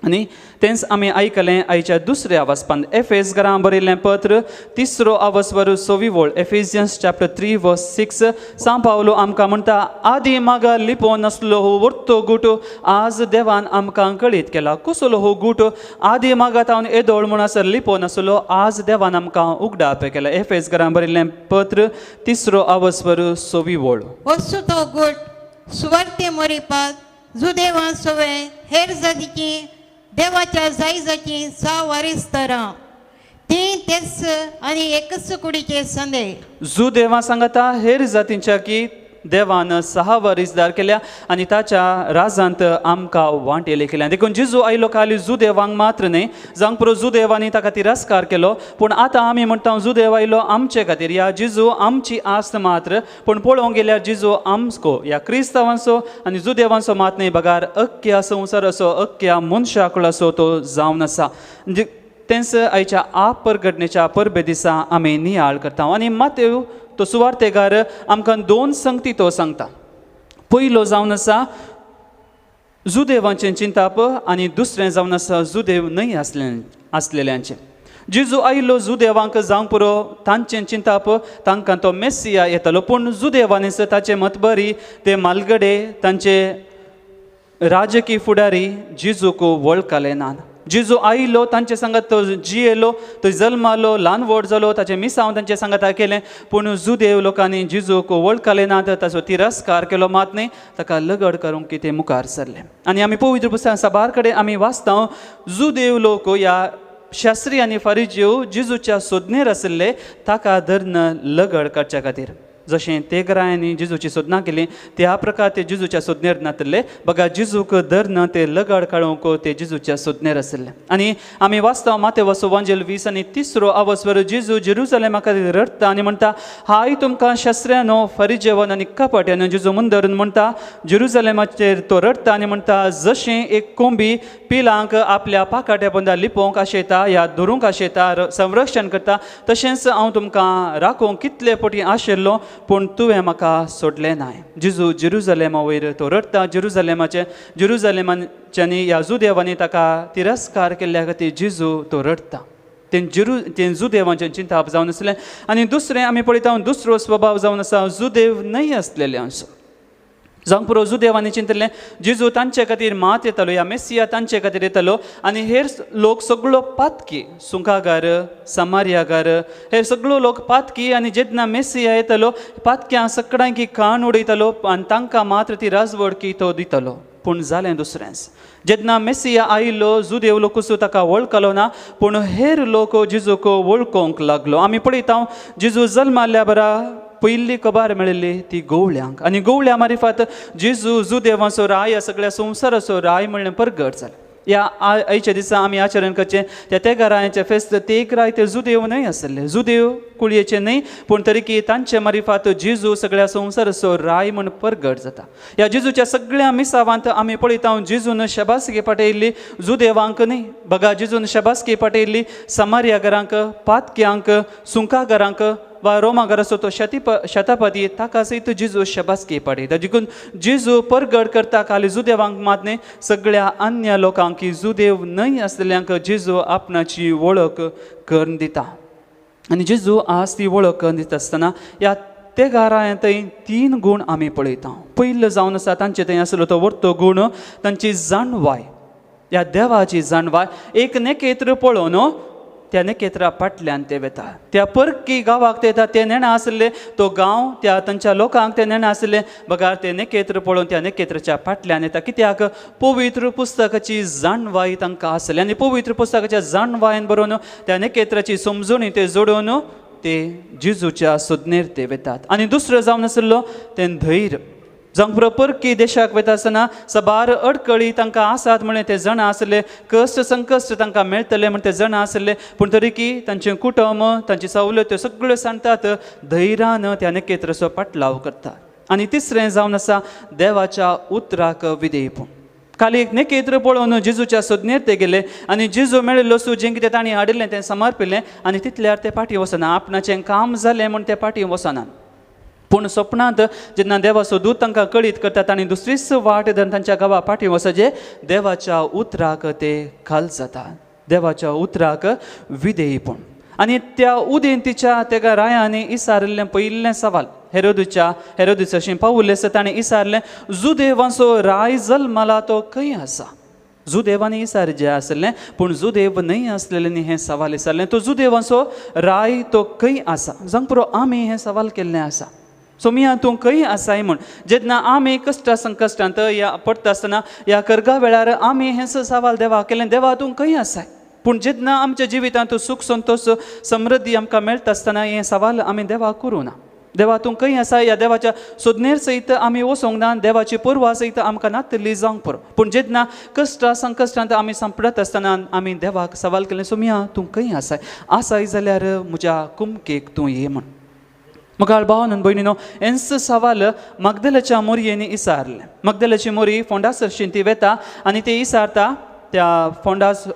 Speaker 1: आनी तेंच आमी आयकलें आयच्या दुसऱ्या वाचपांत, एफेस घरां बरयल्लें पत्र तिसरो आवस्वर सवी वळ, एफेजियन्स चॅप्टर 3 वर्स 6. सांव पावलो आमकां म्हणटा, आदी मागा लिपोवन आसलो हो वर्तो गुट आज देवान आमकां कळीत केला. कसलो हो गुट? आदी मागा तावन येदोळ म्हूण आसर लिपोवन आसलो, आज देवान आमकां उगडाप केला. एफेस घरां बरयल्लें पत्र तिसरो आवस्वर सवी वळ.
Speaker 7: वस्तू तो गुट सुवार्ते मोरीपात जुदेवां सवे हेर जातीची देवाच्या जायजाची सा वारीस तरां ती तेच आनी एकच कुडीचे संदे.
Speaker 1: जुदेवा सांगता हेर जातींच्या की देवान सहा वारीसदार केल्या आनी ताच्या राजांत आमकां वांटेले केल्या. देखून जेजू आयलो खाली जुदेवांक मात्र न्हय, जावंक पुरो जुदेवांनी ताका तिरस्कार केलो, पूण आतां आमी म्हणटा जुदेव आयलो आमचे खातीर, ह्या जेजू आमची आस्त मात्र. पूण पळोवंक गेल्यार जेजू आमचो ह्या क्रिस्तांवांचो आनी जुदेवांचो मात न्हय, बगार अख्ख्या संवसाराचो अख्ख्या मनशाकुळाचो तो जावन आसा. तेंच आयच्या आप परगटणेच्या परबे दिसा आमी नियाळ करता. आनी मातेव तो सुवार्तेगार आमकां दोन संगती तो सांगता. पयलो जावन आसा जुदेवांचें चिंताप आनी दुसरें जावन आसा जुदेव न्हय आसलेल्यांचें. जेजू आयलो जुदेवांक जावंक पुरो तांचें चिंताप, तांकां तो मेसिया येतालो, पूण जुदेवांनी ताचे मतबरी ते मालगडे तांचे राजकीय फुडारी जेजूक वळखले ना. जेजू आयलो तांचे सांगात तो जियेलो, तो जल्मालो, ल्हान व्हड जालो, ताचें मिसांव तांचे सांगाता केलें, पूण जुदेव लोकांनी जेजूक वळखले ना, ताचो तिरस्कार केलो मात न्हय, ताका लगड करूंक कितें मुखार सरलें. आनी आमी पवित्र पुस्तकां साबार कडेन आमी वाचता जुदेव लोक ह्या शास्त्री आनी फारिज्यो जेजूच्या सोदनेर आशिल्ले ताका धरून लगड काडच्या खातीर. जशें तेगरायांनी जेजूची सोदनां केली त्या प्रकार ते जेजूच्या सोदनेर नातल्ले, बघा जेजूक धरून ते लगड काडूंक ते जेजूच्या सोदनेर आशिल्ले. आनी आमी वाचता मातेव वांजेल 20 आनी तिसरो आवस्वर जेजू जेरुजलेमा खातीर रडटा आनी म्हणटा, हाय तुमकां शास्त्र्यानो फरिजेवन आनी कपट्यानो. जेजू मुंदरून धरून म्हणटा जेरुजलेमाचेर तो रडटा आनी म्हणटा, जशें एक कोंबी पिलांक आपल्या पाकाट्या पोंदा लिपोवंक आशेता या धरूंक आशेता संरक्षण करता, तशेंच हांव तुमकां राखूंक कितले पटी आशिल्लो पूण तुवें म्हाका सोडलें नाय. जेजू जेरुजलेमा वयर तो रडटा. जेरुजलेमाचें जेरुजलेमाच्यांनी ह्या जुदेवांनी ताका तिरस्कार केल्ल्या खातीर जेजू तो रडटा. तें जुदेवांचें चिंताप जावन आसलें. आनी दुसरें आमी पळयता दुसरो स्वभाव जावन आसा जुदेव न्हय आसलेल्यांचो. जावंक पुरो जुदेवांनी चिंतलें जेजू तांचे खातीर मात येतालो, ह्या मेसिया तांचे खातीर येतालो आनी हेर लोक सगळो पातकी, सुंकागार, समार्यागार, हेर सगळो लोक पातकी. आनी जेन्ना मेसिया येतालो पातक्यां सगळ्यांकी कान उडयतालो आनी तांकां मात्र ती राजवडकी तो दितालो. पूण जालें दुसरेंच, जेन्ना मेसिया आयिल्लो जुदेव लोकूच ताका वळखलो ना, पूण हेर लोक जेजूक वळखोवंक लागलो. आमी पळयता जेजू जल्माल्या बरा पयली खबर मेळिल्ली ती गोवळ्यांक, आनी गोवळ्या मारिफात जेजू जुदेवांचो राय सगळ्या संवसाराचो राय म्हणलें परगट जालें. ह्या आयच्या दिसा आमी आचरण करचें त्या तेगरायांचें फेस्त तेक राय ते जुदेव न्हय आसले, जुदेव कुळयेचे न्हय, पूण तरीकी तांचे मारिफात जेजू सगळ्या संवसाराचो राय म्हण परगट जाता. ह्या जेजूच्या सगळ्या मिसावांत आमी पळयता जेजून शबासकी पाटयल्ली जुदेवांक न्हय, बघा जेजून शबासकी पाटयल्ली समार्यागरांक, पातक्यांक, सुंकागरांक वा रोमाघराचो तो शतापती ताका सयत जेजू शबासकी पाटयता. देखून जेजू परगट करता खाली जुदेवांक मात न्हय, सगळ्या अन्य लोकांक की जुदेव न्हय आसलेल्यांक जेजू आपणाची वळख करून दिता. आनी जेजू आज ती वळख करून दिता आसतना ह्या ते घरांत थंय तीन गूण आमी पळयता. पयलो जावन आसा तांचे थंय आसलो तो वर्तो गूण, तांची जाणवाय, ह्या देवाची जाणवाय. एक नेकेत्र पळोवन त्या नेकेत्रा फाटल्यान ते वेता, त्या परकी गांवाक ते येता, ते नेणा आसले तो गांव त्या तांच्या लोकांक ते नेणा आसले बगार ते नेकेत्र पळोवन त्या नेकेत्राच्या फाटल्यान येता. कित्याक? पवित्र पुस्तकाची जाणवाय तांकां आसली आनी पवित्र पुस्तकाच्या जाणवायेन बरोवन त्या नेकेत्राची समजणी ते जोडोवन ते जेजूच्या सोदनेर ते वेतात. आनी दुसरो जावन आसलो तें धैर्य. जावंक पुरो परकी देशाक वयता आसतना सबार अडकळी तांकां आसात म्हणलें ते जाणा आसले, कश्ट संकश्ट तांकां मेळटले म्हण ते जाणा आसले, पूण तरीकी तांचें कुटुंब तांची सवलत त्यो सगळ्यो सांगतात, धैर्यान त्या नखेत्राचो पाटलाव करतात. आनी तिसरें जावन आसा देवाच्या उतराक विधेयपण. खाली एक नखेत्र पळोवन जेजूच्या सोदनेर ते गेले आनी जेजू मेळिल्लो सू जें कितें तांणी हाडिल्लें तें समर्पिल्लें आनी तितल्यार ते फाटीं वचना, आपणाचें काम जालें म्हूण ते फाटीं वचना. पूण सपनांत जेन्ना देवाचो दूत तांकां कळीत करता तांणी दुसरीच वाट धरून तांच्या गांवा फाटीं वचचें, देवाच्या उतराक ते खाल जाता, देवाच्या उतराक विधेयपण. आनी त्या उदेंतीच्या तेगा रायांनी इसारिल्लें पयिल्लें सवाल हेरोदीच्या हेरोदीचें पावुल्लें आसा, ताणें इसारलें जुदेवांचो राय जल्मला तो खंय आसा? जुदेवांनी इसार जे आसलें पूण जुदेव न्हय आसलेल्यांनी हें सवाल इसारलें, तो जुदेवांचो राय तो खंय आसा? जावंक पुरो आमी हें सवाल केल्लें आसा, सोमिया तूं खंय आसाय म्हूण. जेन्ना आमी कश्टा संकश्टांत या पडटा आसतना ह्या करगा वेळार आमी हें सवाल देवा केलें, देवा तूं खंय आसाय? पूण जेन्ना आमच्या जिवितांत सूख संतोश समृद्धी आमकां मेळटा आसतना हें सवाल आमी देवाक करूं ना. देवा तूं खंय आसा? ह्या देवाच्या सोदनेर सयत आमी वचोंक ना, देवाची पर्वा सयत आमकां नातली जावंक पुरो. पूण जेन्ना कश्टा संकश्टांत आमी सांपडत आसतना आमी देवाक सवाल केलें, सोमिया तूं खंय आसाय? आसाय जाल्यार म्हज्या कुमकेक तूं ये म्हूण. मुखार भावान भयणीनो हेंच सवाल मगदलाच्या मोरयेनी इसारलें. मगदलाची मोरी फोंडा सरशीं ती वेता आनी ती इसारता त्या फोंडास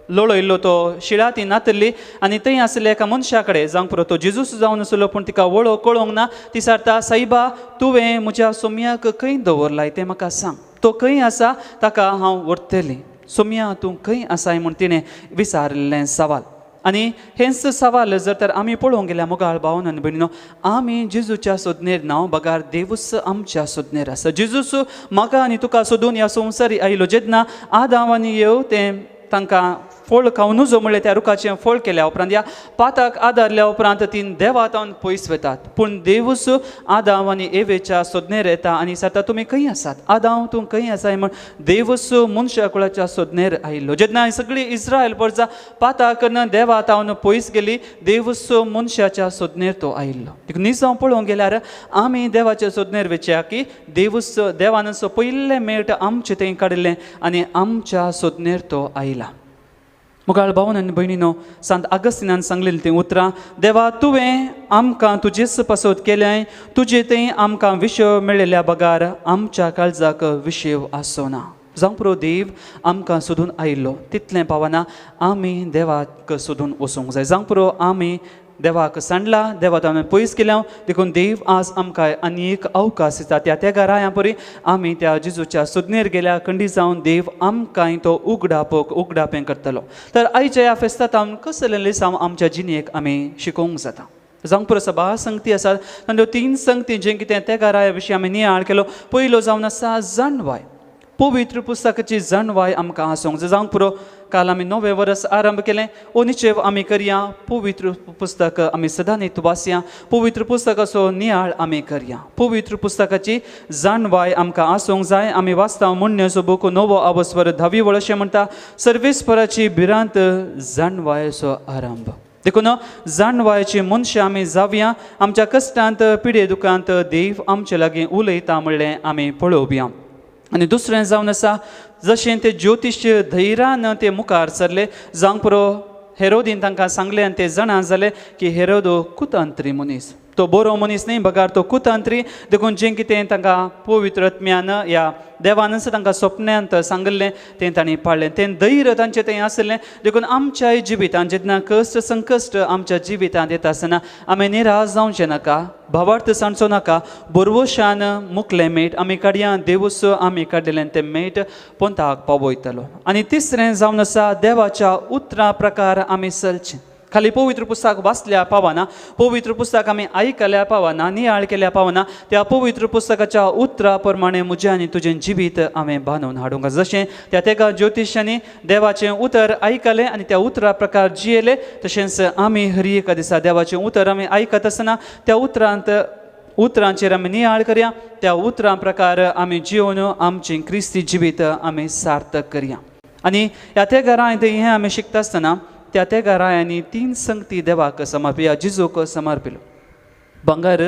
Speaker 1: लोळयल्लो तो शिळा ती नातली आनी थंय आसले एका मनशा कडेन, जावंक पुरो तो जेजूस जावन आसलो पूण तिका वळख कळोंक ना. ती सारता, सायबा तुवें म्हज्या सोमयाक खंय दवरलाय तें म्हाका सांग, तो खंय आसा ताका हांव व्हरतलें, सोमया तूं खंय आसाय म्हूण तिणें विचारिल्लें सवाल. आनी हेंच सवाल जर तर आमी पळोवंक गेल्यार मुखार भावन आनी भयणीनो आमी जेजूच्या सोदनेर ना बगार देवूच आमच्या सोदनेर आसा. जेजूस म्हाका आनी तुका सोदून ह्या संवसारी आयलो. जेन्ना आदांव आनी येव तें तांकां फळ खावं नजो म्हणलें त्या रुखाचें फळ केल्या उपरांत ह्या पाताक आदारल्या उपरांत तीन देवातावन पयस वतात, पूण देवूच आदांव आनी एवेच्या सोदनेर येता आनी सांगता तुमी खंय आसात? आदांव तूं खंय आसाय म्हण देवूच मनशा कुळाच्या सोदनेर आयिल्लो. जेन्ना सगळी इस्रायल प्रजा पाताक देवातावन पयस गेली, देवूच मनशाच्या सोदनेर तो आयिल्लो. देखून निजांव पळोवंक गेल्यार आमी देवाच्या सोदनेर वचया की देवूच देवान पयिल्लें मेट आमचें थंय काडिल्लें आनी आमच्या सोदनेर तो आयला. मुखार भावन आनी भयणीनो सांत आगस्तिनान सांगलेली तीं उतरां, देवा तुवें आमकां तुजेच पासत केलें, तुजे थंय आमकां विशय मेळिल्ल्या बगार आमच्या काळजाक विशय आसना. जावं पुरो देव आमकां सोदून आयिल्लो तितलें पावना, आमी देवाक सोदून वचूंक जाय. जावं पुरो आमी देवाक सांडला, देवा आमी पयस केल्या, देखून देव आज आमकां आनी एक अवकाश दिता. त्या त्या घरायां परी आमी त्या जेजूच्या सोदनेर गेल्या खंडी जावन देव आमकांय तो उगडापक उगडापें करतलो. तर आयच्या ह्या फेस्तांत आम कसलें लिसांव आमच्या जिणेक आमी शिकोवंक जाता. जावंक पुरो सभा संगती आसात, तांच्यो तीन संगती जें कितें त्या घराया विशीं आमी नियाळ केलो. पयलो जावन आसा जाणवाय, पवित्र पुस्तकाची जाणवाय आमकां आसूंक जाय. जावंक पुरो काल आमी नवें वर्स आरंभ केलें, ओ निश्चेव आमी करया, पवित्र पुस्तक आमी सदांच वाचया, पवित्र पुस्तकाचो नियाळ आमी करया, पवित्र पुस्तकाची जाणवाय आमकां आसूंक जाय. आमी वाचता मुण्ण्याचो बूक नवो अवस्वर धावी वळ अशें म्हणटा, सर्वेस्पराची भिरांत जाणवायेचो आरंभ. देखून जाणवायेची मनशां आमी जावया, आमच्या कश्टांत पिडे दुखांत देव आमचे लागीं उलयता म्हणलें आमी पळोवया. आनी दुसरें जावन आसा जशें ते ज्योतिश धैर्यान ते मुखार सरले, जावंक पुरो हेरोदीन तांकां सांगलें आनी ते जाणा जाले की हेरोद कुतंत्री मनीस, तो बरो मनीस न्हय बगार तो कुतंत्री. देखून जें कितें तांकां पवित्र आत्म्यान ह्या देवानच तांकां सपन्यांत सांगिल्लें तें तांणी पाळ्ळें, तें धैर्य तांचें थंय आसलें. देखून आमच्याय जिवितांत जेन्ना कश्ट संकश्ट आमच्या जिवितांत येता आसतना आमी निराश जावचें नाका, भावार्थ सांडचो नाका, बरवशान मुकलें मेट आमी काडया, देवूच आमी काडलेलें तें मेट पोंताक पावयतलो. आनी तिसरें जावन आसा देवाच्या उतरां प्रकार आमी चलचें. खाली पवित्र पुस्तक वाचल्या पावना, पवित्र पुस्तक आमी आयकल्या पावना, नियाळ केल्या पावना, त्या पवित्र पुस्तकाच्या उतरा प्रमाणे म्हजें आनी तुजें जिवीत हांवें बांदून हाडूंक. जशें त्या तेगा ज्योतिशांनी देवाचें उतर आयकलें आनी त्या उतरा प्रकार जियेले, तशेंच आमी हर एका दिसा देवाचें उतर आमी आयकत आसतना त्या उतरांत उतरांचेर आमी नियाळ करया, त्या उतरां प्रकार आमी जिवन आमचें क्रिस्ती जिवीत आमी सार्थक करया. आनी ह्या त्या घरांत हें आमी शिकता आसतना त्या त्या घरांनी तीन संगती देवाक समर्पिया, जिजूक समर्पिलो, भांगर,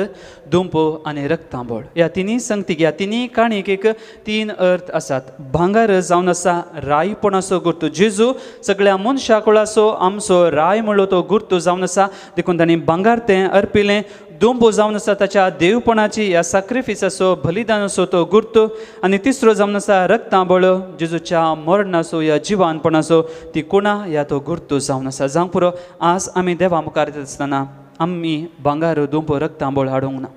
Speaker 1: दुंपो आनी रक्तांबोळ. ह्या तिनूय संगतीक, ह्या तिनूय काणयेक एक तीन अर्थ आसात. भांगर जावन आसा रायपणाचो गुर्तू, जेजू सगळ्या मनशा कुळाचो आमचो राय म्हणलो तो गुर्तू जावन आसा, देखून तांणी भांगर तें अर्पिलें. दुंबो जावन आसा ताच्या देवपणाची ह्या साक्रिफिसाचो बलिदानाचो तो गुर्तू. आनी तिसरो जावन आसा रक्तांबळ, जेजूच्या मरणाचो ह्या जिवानपणाचो ती कुणा ह्या तो गुर्तू जावन आसा. जावंक पुरो आज आमी देवा मुखार येता आसतना आमी भांगर, दुंपो, रक्तांबळ हाडूंक ना.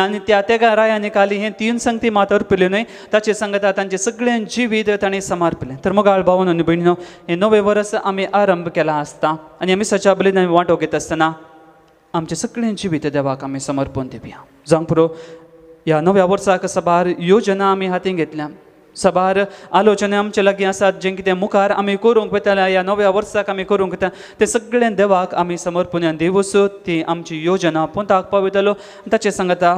Speaker 1: आनी त्या तेगा रायांनी खाली हें तीन संगती मात अर्पिल्यो न्हय, ताचे सांगता तांचें सगळें जिवीत तांणी समर्पिलें. तर मोगाळ भावन आनी भयणीनो, हें नवें वर्स आमी आरंभ केलां आसता आनी आमी सच्या बलिदान वांटो घेता आसतना आमचें सगळें जिवीत देवाक आमी समर्पण दिवया. जावंक पुरो ह्या नव्या वर्साक साबार योजना आमी हातीन घेतल्या, साबार आलोचना आमचे लागीं आसात, जें कितें मुखार आमी करूंक वयतले ह्या नव्या वर्साक आमी करूंक वता तें सगळें देवाक आमी समर्पण आनी देवूच ती आमची योजना पोंताक पावयतलो. ताचें सांगता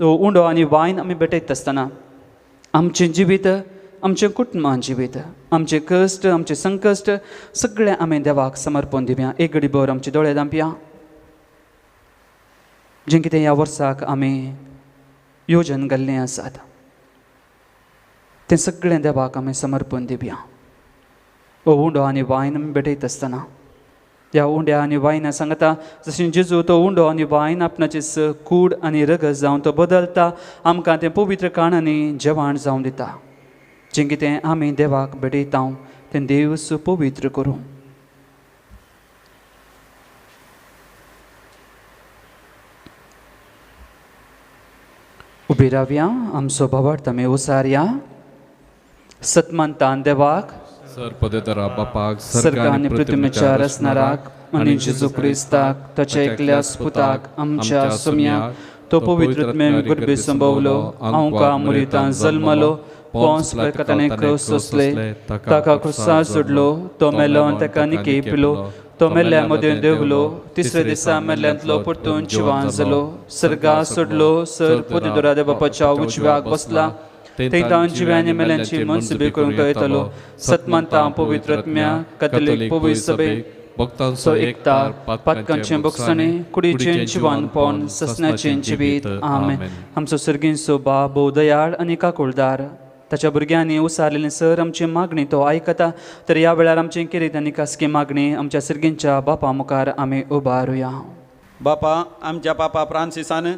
Speaker 1: उंडो आनी वायन आमी भेटयता आसतना आमचें जिवीत, आमचें कुटुंबां जिवीत, आमचें कश्ट, आमचें संकश्ट सगळें आमी देवाक समर्पण दिवया. एक घडी भर आमचे दोळे धांपया. जें कितें ह्या वर्साक आमी योजन घाल्लें आसात तें सगळें देवाक आमी समर्पण दिवया. हो उंडो आनी वायन आमी भेटयता आसतना ह्या उंड्या आनी वायना सांगता जशें जेजू तो उंडो आनी वायन आपणाची कूड आनी रगत जावन तो बदलता, आमकां तें पवित्र काण आनी जेवण जावन दिता. जें कितें आमी देवाक भेटयता तें देव पवित्र करूं. उबी रावया, आमचो भावार्थ आमी उसारया. सतमंतान देवाक,
Speaker 2: सर्पदेतरा बापाक,
Speaker 1: सर्ग आनी पृथ्वीच्या रचणाराक आनी जेजू क्रिस्ताक ताच्या एकल्या पुताक आमच्या सोम्याक, तो पवित्र आत्म्यान गर्भे संभवलो, आमकां मुरितान जल्मलो, पोंस ताणें क्रूस सोंसले, ताका क्रुसार सोडलो, तो मेलो आनी ताका निकेपलो, तो मेल्ल्या मदें देंवलो, तिसऱ्या दिसा मेल्ल्यांतलो परतून जिवान जालो, सर्गा सोडलो, सर पवित्र बापाच्या उजव्याक बसला, थंय जिव्यांनी मेल्यांची मनसुबी करूंक तो येतलो. सतमंता पवित्र आत्म्या, कॅथोलीक पवित्र सभेक, भक्तांचो एकतार, पातकांचें भोगसणें, कुडीचें जिवानपण, ससनाचें जिवीत. आमेन. आमचो सर्गींचो बाप भोव दयाळ आनी काकुळदार, ताच्या भुरग्यांनी उसारलेली सर आमची मागणी तो आयकता. तर ह्या वेळार आमची किरीत आनी खासगी मागणी आमच्या सर्गींच्या बापा मुखार आमी उबारुया.
Speaker 5: बापा, आमच्या पापा फ्रांसिसान,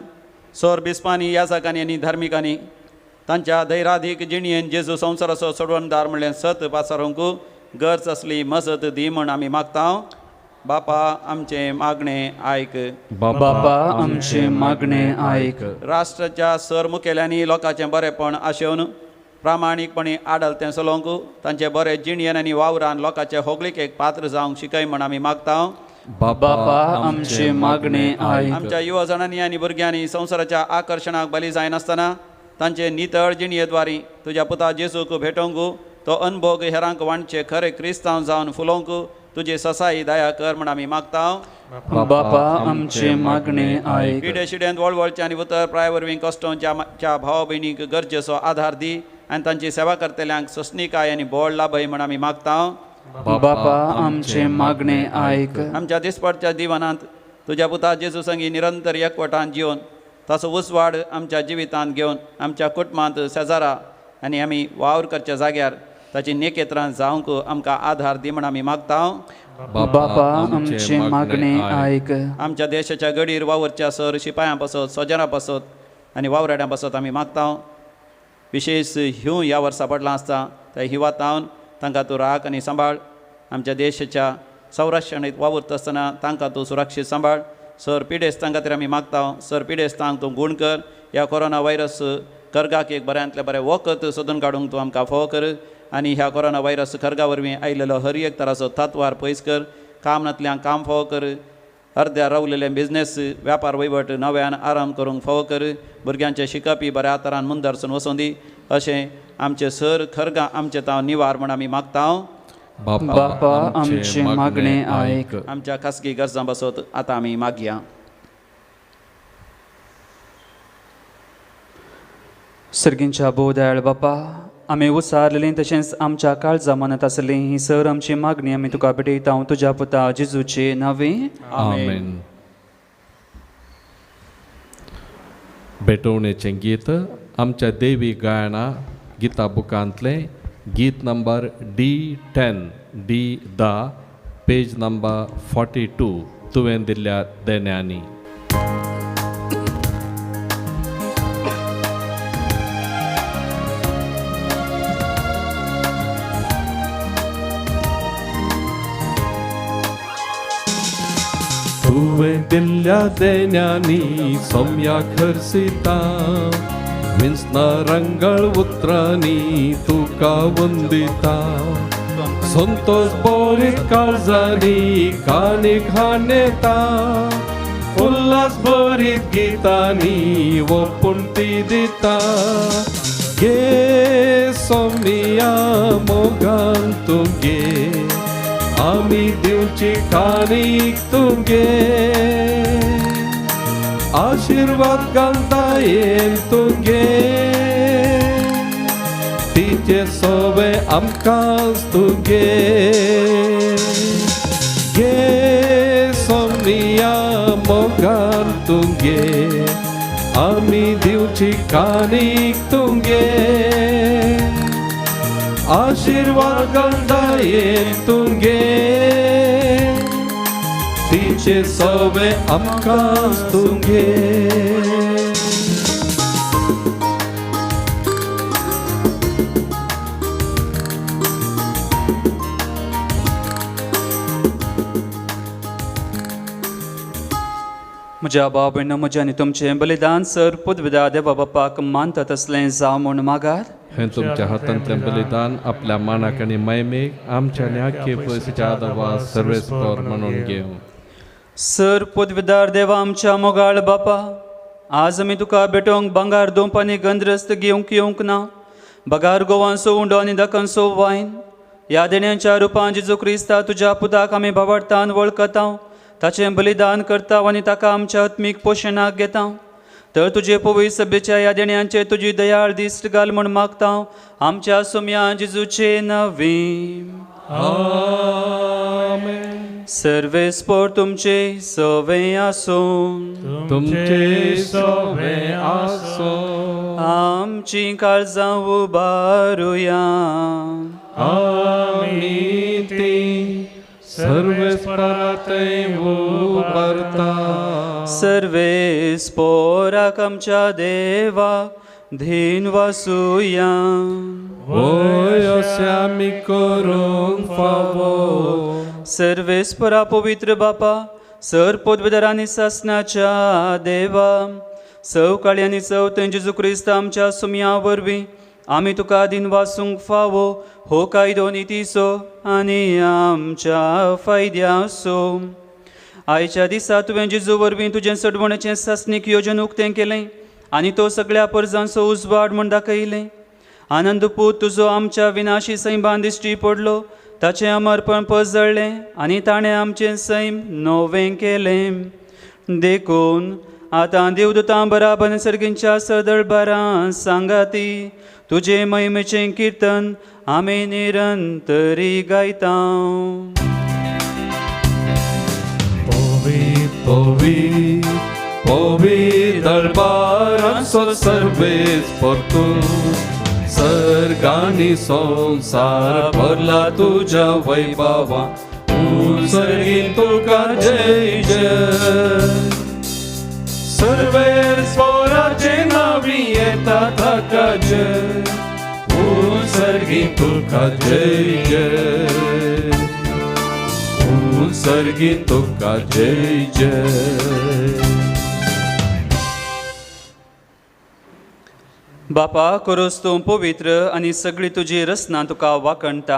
Speaker 5: सोर बिस्पांनी, याजकांनी आनी धार्मिकांनी तांच्या धैराधीक जिणयेन जेजू संवसाराचो सोडवणदार म्हणलें सत पासारूंक गरज आसली मजत दी म्हण आमी मागता. बापा, आमचें मागणें आयक.
Speaker 1: बापा, आमचें मागणें आयक.
Speaker 5: राष्ट्राच्या सर मुखेल्यांनी लोकांचें बरेंपण आशेवन प्रामाणीकपणी आडलतें चलोवंक तांचे बरे जिणयेन आनी वावरान लोकांचे होगळिकेक पात्र जावंक शिकय म्हण आमी मागता.
Speaker 1: बापा, आमचें मागणें आयक.
Speaker 5: आमच्या युवा जाणांनी आनी भुरग्यांनी संवसाराच्या आकर्शणाक बली जायनासतना तांचे नितळ जिणयेद्वारी तुज्या पुता जेजूक भेटोवंक, तो अनभोग हेरांक वांटचे खरे क्रिस्तांव जावन फुलोवंक तुजी ससाई दया कर म्हण आमी मागता.
Speaker 1: बापा, आमचें मागणें आयक.
Speaker 5: पिडे शिड्यांत वळवळचे आनी उतर प्राय वरवीं कश्टोंच्या भाव भयणीक गरजेचो आधार दी आनी तांची सेवा करतल्यांक सोंसणीकाय आनी बळ लाभय म्हण आमी मागता.
Speaker 1: बापा, आमचें मागणें आयक.
Speaker 5: आमच्या दिसपडच्या दिवानांत तुज्या पुता जेजू संगी निरंतर एकवटान जिवन ताचो उजवाड आमच्या जिवितांत घेवन आमच्या कुटुंबांत, शेजारा आनी आमी वावर करच्या जाग्यार ताची नेकेत्रां जावंक आमकां आधार दी म्हण आमी मागता.
Speaker 1: बापा, आमचें मागणें आयक.
Speaker 5: आमच्या देशाच्या गडीर वावरच्या सर शिपायां पासत, सोजरां पासत आनी वावराड्यां पासत आमी मागता. विशेश ह्यू ह्या वर्सा पडलां आसता त्या हिवातावन तांकां तूं राख आनी सांबाळ. आमच्या देशाच्या संरक्षणीत वावुरता आसतना तांकां तूं सुरक्षीत सांबाळ. सर पिडेस्तां खातीर आमी मागता. सर पिडेस्तांक तूं गूण कर. ह्या कोरोना व्हायरस कर्गाक एक बऱ्यांतलें बरें वखद सोदून काडूंक तूं आमकां फोव कर आनी ह्या कोरोना व्हायरस खर्गा वरवीं आयिल्लो हर एक तराचो तत्वार पयस कर. काम नातल्यांक काम फोव कर. अर्द्या रावलेले बिजनेस व्यापार वहिवट नव्यान आराम करूंक फावो कर. भुरग्यांचें शिकपी बऱ्या तरान मुंदरसून वचों दी अशें आमचें सर खरगां आमचें तांव निवार म्हण आमी मागता.
Speaker 1: बापा आमचें मागणें आयक.
Speaker 5: आमच्या खासगी गरजां बसत आतां आमी मागया.
Speaker 1: सर्गींच्या भोव दयाळ बापा, आमी उसारलेली तशेंच आमच्या काळजा मनांत आसली ही सर आमची मागणी आमी तुका भेटयता तुज्या पुता जेजूचे नांवे.
Speaker 2: आमेन. भेटवणेचें गीत आमच्या देवी गायना गीता बुकांतलें गीत number D10 D10 page number 42 तुवें दिल्ल्या देण्यांनी. तुवें दिल्ल्या देण्यांनी सोम्या खर्सिता विंसना रंगळ उतरांनी तुका वंदिता संतोष बोरीत काळजांनी कानी खाणेता उल्हास भरीत गितांनी ओपून ती दिता. गे सोमिया मोगान तुगे आमी दिवची काणीक तुगे आशिर्वाद घालता तुगे तिचे सोवे आमकां तुगे. गे सोमिया मोगान तुगे आमी दिवची काणीक तुगे आशिर्वाद घालता तुगे तिचे सोवे आमकां तुगे.
Speaker 1: म्हज्या भाव भयणो, म्हजें आनी तुमचें बलिदान सर पुदविदा देवा बापाक मानता तसलें जावं म्हूण मागार.
Speaker 2: हें तुमच्या हातांतलें बलिदान आपल्या मानाक आनी महिमेक आमच्या आनी आख्खे पयसच्या आदावा सर्वेस्पर म्हणून घेवं.
Speaker 1: सर पदवीदार देवा आमच्या मोगाळ बापा, आज आमी तुका भेटोवंक भांगार दोंप आनी गंद्रस्त घेवंक येवंक ना. बगार गोवांचो उंडो आनी दकांचो वायन ह्या देण्यांच्या रुपान जेजू क्रिस्ता तुज्या पुताक आमी भावार्थान वळखता, ताचें बलिदान करता आनी ताका आमच्या आत्मीक पोशणाक घेता. तर तुजे पवित्र सभेच्या ह्या देण्यांचेर तुजी दयाळ दिश्ट घाल म्हूण मागता आमच्या सोम्या जेजूचे नांवे.
Speaker 2: आमेन.
Speaker 1: सर्वेस्पोर तुमचे सवे आसूं.
Speaker 2: तुमचे सवे आसूं.
Speaker 1: आमची काळजां उबारुया.
Speaker 2: आमी ती सर्वेस्परातय उबारता.
Speaker 1: सर्वेस्पोराक आमच्या देवा धीन वासुया.
Speaker 2: वय अशें आमी करूंक फावो.
Speaker 1: सर्वेस्परा पवित्र बापा, सर पदवीधर आनी सासनाच्या देवा, सवकाळी आनी चवथें जेजू क्रिस्त आमच्या सुमया वरवीं आमी तुका दिन वासूंक फावो हो कायदो नितीचो आनी आमच्या फायद्याचो. आयच्या दिसा तुवें जेजू वरवीं तुजें सडवणेचें सासणीक योजन उक्तें केलें आनी तो सगळ्या परजांचो उजवाड म्हूण दाखयलें. आनंद पूत तुजो आमच्या विनाशी सैमान दिश्टी पडलो, ताचें अमरपण पजळ्ळें आनी ताणें आमचें सैम नवें केलें. देखून आतां देवदूतां बराबर सर्गींच्या सदळबारां सांगाती तुजे महिमेचें किर्तन आमी निरंतरी गायता.
Speaker 2: पवी पवी पवी दरबारांचो सर्वेस्पर तूं, सर्गांनी संवसार भरला तुज्या वैभवा, सर्गी तुका जय जय. सर्वेस्पराचे नांवी येता ताका जय, सर्गी तुका जय जय, सर्गी तुका जय जय.
Speaker 1: बापा, करोस तूं पवित्र आनी सगळी तुजी रचना तुका वाखणटा,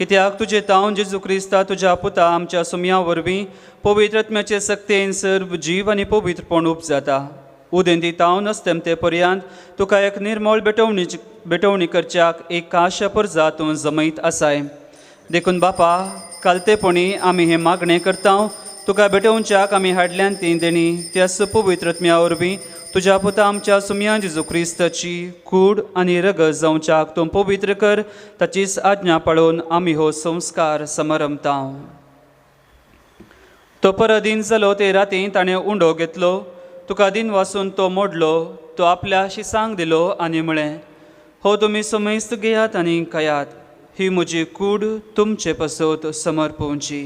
Speaker 1: कित्याक तुजे तावन जेजू क्रिस्ता तुज्या पुता आमच्या सुमया वरवीं पवित्र आत्म्याचे सक्तेन सर्व जीव आनी पवित्रपण उपजाता. उदेंती तावन अस्तेमते पर्यंत तुका एक निर्मळ भेटवणी करच्याक एक काश्या परजा तूं जमयत आसाय. देखून बापा कालतेपणी आमी हें मागणें करता, तुका भेटोवच्याक आमी हाडल्यान ती देणी त्याच पवित्र आत्म्या वरवीं तुज्या पुता आमच्या सुमया जेजू क्रिस्ताची कूड आनी रगत जावच्याक तूं पवित्र कर, ताचीच आज्ञा पाळून आमी हो संस्कार समारंभता. तो परदीन जालो ते राती ताणें उंडो घेतलो, तुका दिन वासून तो मोडलो, तो आपल्या शिसांक दिलो आनी म्हळें, हो तुमी समेस्त घेयात आनी खायात, ही म्हजी कूड तुमचे पासत समर्पवची.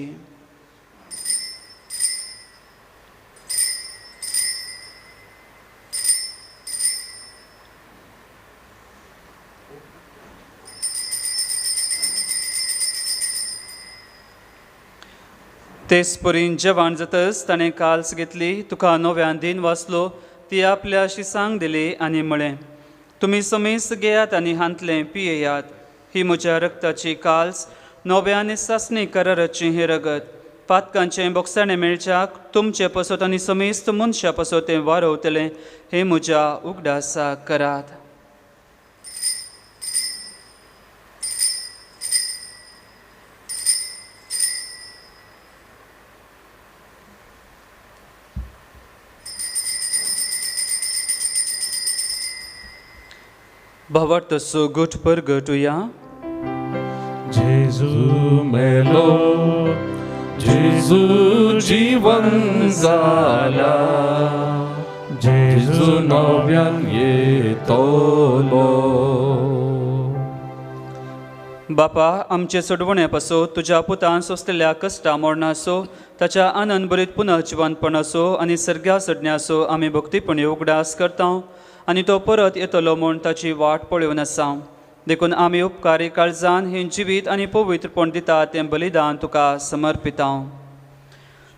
Speaker 1: तेच परीन जेवण जातच ताणें काल्स घेतली, तुका नव्यान दिन वाचलो, ती आपल्या शिसांक दिली आनी म्हळें, तुमी समेस्त घेयात आनी हांतलें पियेयात, ही म्हज्या रक्ताची काल्स, नव्या आनी सासणी कराराची हें रगत, पातकांचें बोगसाणें मेळच्याक तुमचे पासत आनी समेस्त मनशां पासत तें वारवतलें, हें म्हज्या उगडासाक करात. भावार्थ सुगूट परगटुया.
Speaker 4: जेजू मेलो, जेजू जीवन जाला, जेजू नव्यान येतलो.
Speaker 1: बापा आमचे सोडवणे पासो तुज्या पुतान सोंसलेल्या कश्टा मरणाचो, ताच्या आनंद भरीत पुनर्जिवनपणाचो आनी सर्ग्या सडण्याचो आमी भक्तीपणी उगडास करता आनी तो परत येतलो म्हूण ताची वाट पळोवन आसा. देखून आमी उपकारी काळजान हें जिवीत आनी पवित्रपण दिता तें बलिदान तुका समर्पिता.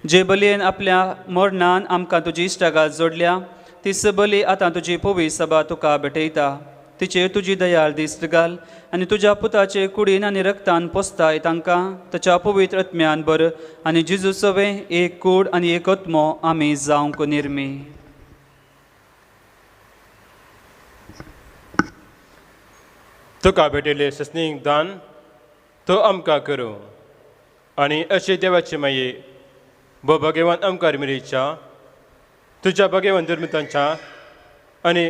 Speaker 1: जे बलयेन आपल्या मरणान आमकां तुजी इश्टागात जोडल्या तीच बली आतां तुजी पवित्र सभा तुका भेटयता. तिचेर तुजी दयाळ दिश्ट घाल आनी तुज्या पुताचे कुडीन आनी रक्तान पोसताय तांकां ताच्या पवित्र आत्म्यान बर आनी जेजू सवें एक कूड आनी एक आत्मो आमी जावंक निर्मी.
Speaker 6: तुका भेटिल्लें सस्नीक दान तो आमकां करूं आनी अशें देवाचे माये भो भगवान आमकार मिरीच्या तुज्या भगवान दुर्मितांच्या आनी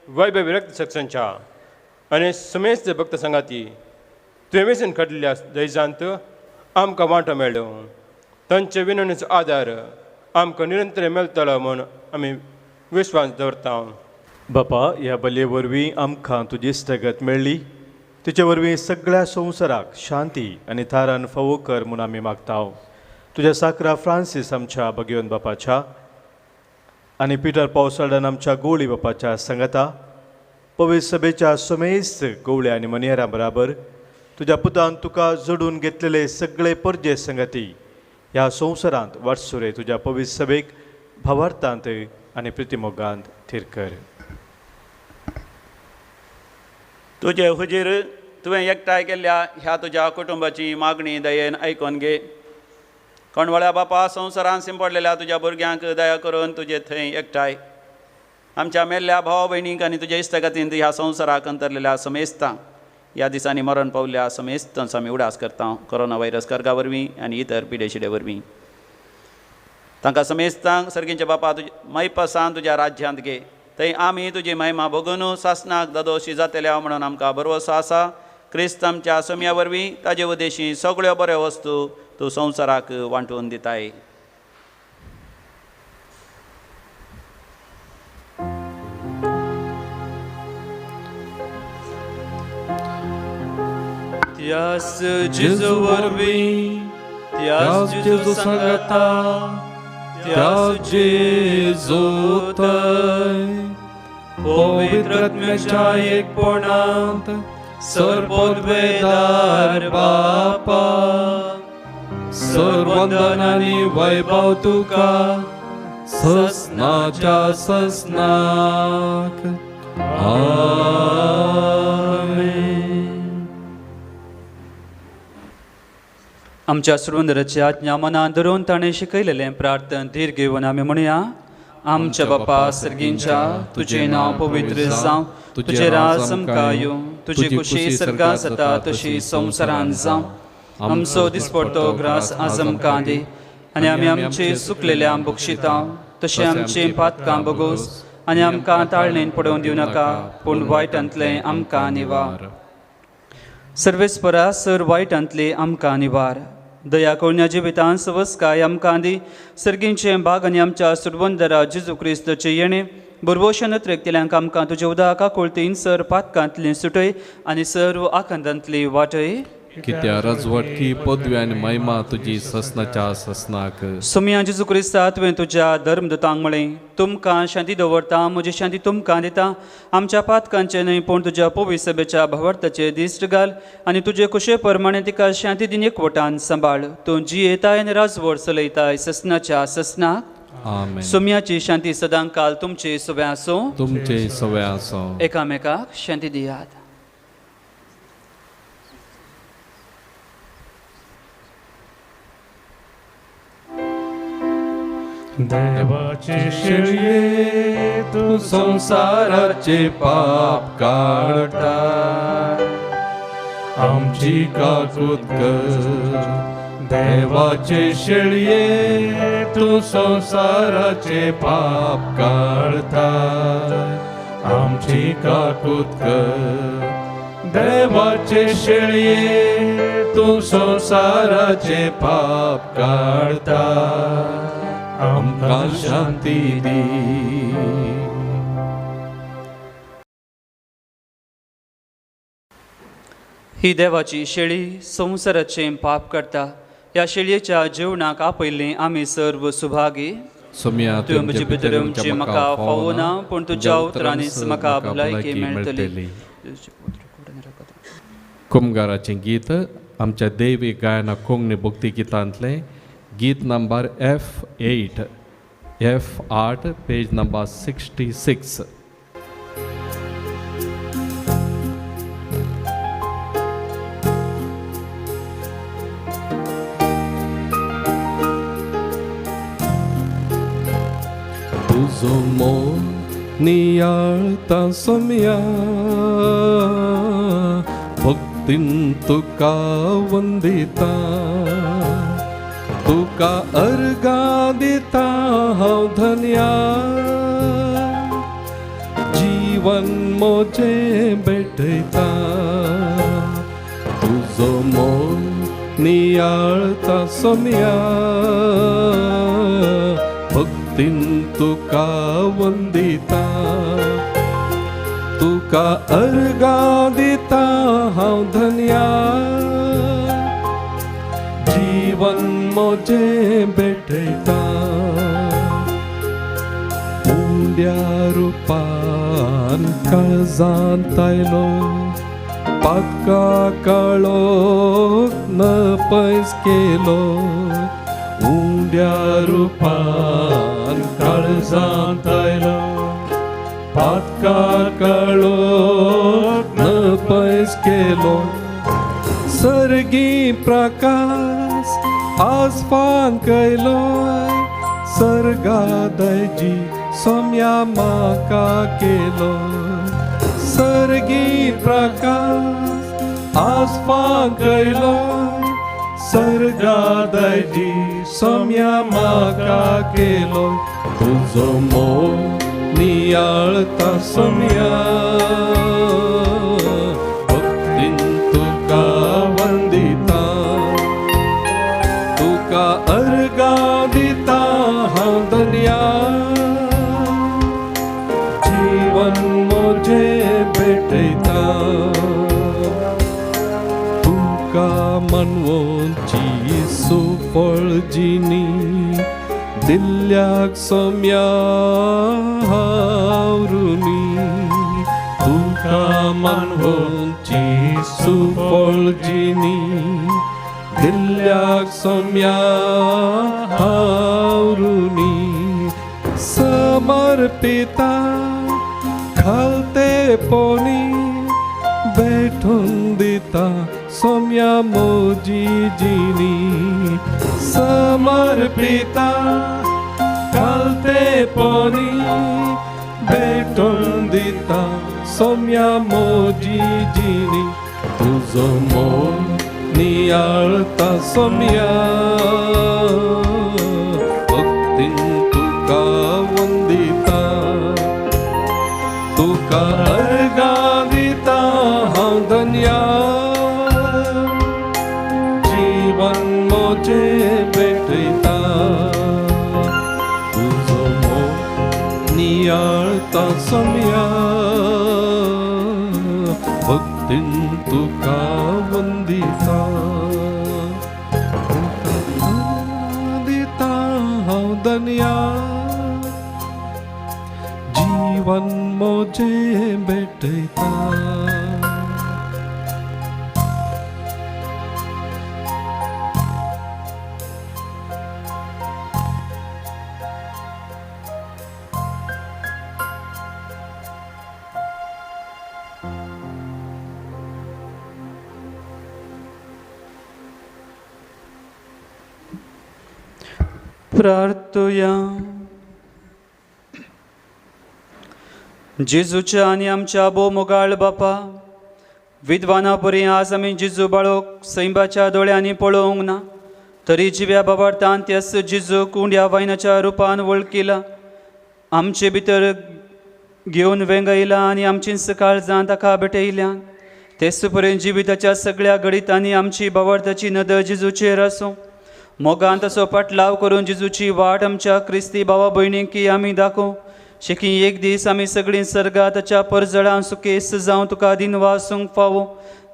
Speaker 6: वैभवी रक्त सक्सांच्या आनी समेस्त भक्त सांगाती तुवें वेसन काडिल्ल्या दैजांत आमकां वांटो मेळ्ळो. तांचे विनवणीचो आदार आमकां निरंतर मेळटलो म्हूण आमी विश्वास दवरता.
Speaker 3: बापा ह्या बलये वरवीं आमकां तुजी इश्टागत मेळ्ळी, तिचे वरवीं सगळ्या संवसाराक शांती आनी थारान फावो कर म्हूण आमी मागता. तुज्या साकरा फ्रांसीस आमच्या भगेवन बापाच्या आनी पिटर पावसाळ्यान आमच्या गोवळी बापाच्या सांगाता पवित्र सभेच्या समेस्त गोवळ्या आनी मनियरां बराबर तुज्या पुतान तुका जोडून घेतलेले सगळे परजे संगाती ह्या संवसारांत वाटसुरे तुज्या पवित्र सभेक भावार्थांत आनी प्रितिमोगांत थीर कर.
Speaker 5: तुजे हुजीर तुवें एकठांय केल्ल्या ह्या तुज्या कुटुंबाची मागणी दयेन आयकून घे. कोणवळ्या बापा संवसारान सिंपडलेल्या तुज्या भुरग्यांक दया करून तुजे थंय एकठांय आमच्या मेल्ल्या भाव भयणींक आनी तुज्या इश्टागतीन ह्या संवसाराक अंतरलेल्या समेस्तांक ह्या दिसांनी मरण पावल्या समेस्तांचो आमी उडास करता कोरोना व्हायरस कर्गा वरवीं आनी इतर पिडेशिडे वरवीं. तांकां समेस्तांक सर्गींच्या बापा तुज्या मैपसान तुज्या राज्यांत घे, थंय आमी तुजी महिमा भोगून सासनाक दादोशी जातल्या म्हणून आमकां भरवसो आसा. क्रिस्त आमच्या सोम्या वरवीं ताजे उदेशी सगळ्यो बऱ्यो वस्तू तूं संवसाराक वांटून दिताय.
Speaker 1: त्यास जेजू वरवीं, त्यास जेजू सांगाता,
Speaker 2: त्यास जेजू थंय पवित्र आत्म्याच्या एकपणांत सर्वोद्वेदार बापा सर्वंदन आनी वैभव तुका ससनाच्या ससनाक. आमेन.
Speaker 1: आमच्या सुरवंदराची आज्ञा मनान धरून ताणें शिकयलेलें प्रार्थन धीर घेवन आमी म्हणया. आमच्या बापा सर्गींच्या, तुजें नांव पवित्र जावं, तुजें राज आमकां येवं, तुजी खुशी सर्गां जाता तशी संवसारान जावं. आमचो दिसपडतो ग्रास आज आमकां दी आनी आमी आमचे सुकलेल्या बक्षिता तशें आमचें पातकां बगोस आनी आमकां ताळणेन पडोवन दिवं नाका, पूण वायटांतलें आमकां निवार. सर्वेस्परा सर वायटांतलें आमकां निवार. दया करुण्या जिवितान सवस्काय आमकां दी. सर्गींचें बाग आनी आमच्या सुरवंदरा जेजू क्रिस्तचें येणें बरवोशन त्रेकतेल्यांक आमकां तुज्या उदका कोळतीन सर पातकांतली सुटय आनी सर्व आकांतांतली वाटय.
Speaker 2: कित्या रजवटकी पदवी आनी महिमा तुजी ससनाच्या ससनाक.
Speaker 1: सोमया जेजू क्रिस्ता, तुवें तुज्या धर्मदूतांक म्हळें, तुमकां शांती दवरता, म्हजी शांती तुमकां दिता. आमच्या पातकांचें न्हय पूण तुज्या पवित्र सभेच्या भावार्थाचें दिश्ट घाल आनी तुजे कुशे प्रमाणे तिका शांती दिन एकवटान सांबाळ. तूं जियेताय आनी राजवट चलयताय ससनाच्या ससनाक.
Speaker 2: आमेन.
Speaker 1: सोमयाची शांती सदां काल तुमचे सवे आसूं.
Speaker 2: तुमचे सवे आसूं.
Speaker 1: एकामेकाक शांती दियात.
Speaker 4: देवाचे शेळये तूं
Speaker 2: संसाराचे पाप काडटा, आमची काकूत कर. देवाचे शेळये तूं संसाराचे पाप काडटा, आमची काकूत कर. देवाचे शेळये तूं संसाराचे पाप काडटा, आमकां शांती दी.
Speaker 1: ही देवाची शेळी संवसाराचें पाप करता. ह्या शेळयेच्या जेवणाक आपयल्लीं आमी सर्व सुभागी.
Speaker 2: सोम्या,
Speaker 1: तुवें म्हजे भितर येवचें म्हाका फावना, पूण तुज्या उतरांनीच म्हाका भलायकी मेळटली.
Speaker 2: कुमगाराचें गीत आमच्या देवी गायना कोंकणी भक्ती गितांतलें गीत number F8, F8, page number 66. तुजो मोग नियाळता सोम्या, भक्तीन तुका वंदिता, तुका अर्घां दिता हांव धन्या, जीवन म्हजें भेटयता. तुजो मोग नियाळता सोम्या, भक्तीन तुका वंदिता, तुका अर्घां दिता हांव धन्या, जीवन म्हजें भेटयता. उंड्या रुपान काळजांत आयलो, पातका काळोख न पयस केलो. उंड्या रुपान काळजांत आयलो, पातका काळोख न पयस केलो. सर्गी प्रकाश आज फांकयलो, सर्गादयजी सोम्या म्हाका केलो. सर्गी प्रकाश आज फांकयलो, सर्गादयजी सोम्या म्हाका केलो. तुजो मोग नियाळता सोम्या, भक्तीन तुका वंदिता, तुका अर्घां दिता हांव धन्या, जीवन म्हजें भेटयता. तुका मानवची सुफळ जिणी दिल्ल्याक सोम्या हांव ऋणी. तुका मानवची सुफळ जिणी दिल्ल्याक सोम्या हांव ऋणी. समर्पिता घालते पोनी, भेटून दिता सोम्या मोजी जिणी समर्पिता कालते पोनी भेटून दिता सोम्या मोजी जिणी तुजो मोग नियाळता सोम्या भक्तीन तुका वंदिता तुका अर्गां दिता हांव धन्या जीवन मोजें भेटयता तुजो मोग नियाळता सोम्या भक्तीन तुका वंदिता तुका दिता हांव धन्या जीवन मोजें भेटयता.
Speaker 1: प्रार्थुया. जेजूच्या आनी आमच्या भोव मोगाळ बापा, विद्वाना परी आज आमी जेजू बाळोक सैंबाच्या दोळ्यांनी पळोवंक ना तरी जिव्या बाबार्थान त्यास जेजूक उंड्या वायनाच्या रुपान वळखिला, आमचे भितर घेवन वेंगयला आनी आमची काळजां ताका भेटयल्यान. तेच पर्यंत जिविताच्या सगळ्या घडितांनी आमची बाबार्थाची नदर जेजूचेर आसूं. मोगान तसो पाटलाव करून जेजूची वाट आमच्या क्रिस्ती भावा भयणींकी आमी दाखोवं शेकी एक दीस आमी सगळीं सर्गात ताच्या परजळां सुकेस जावं तुका दिनवासूंक फावो.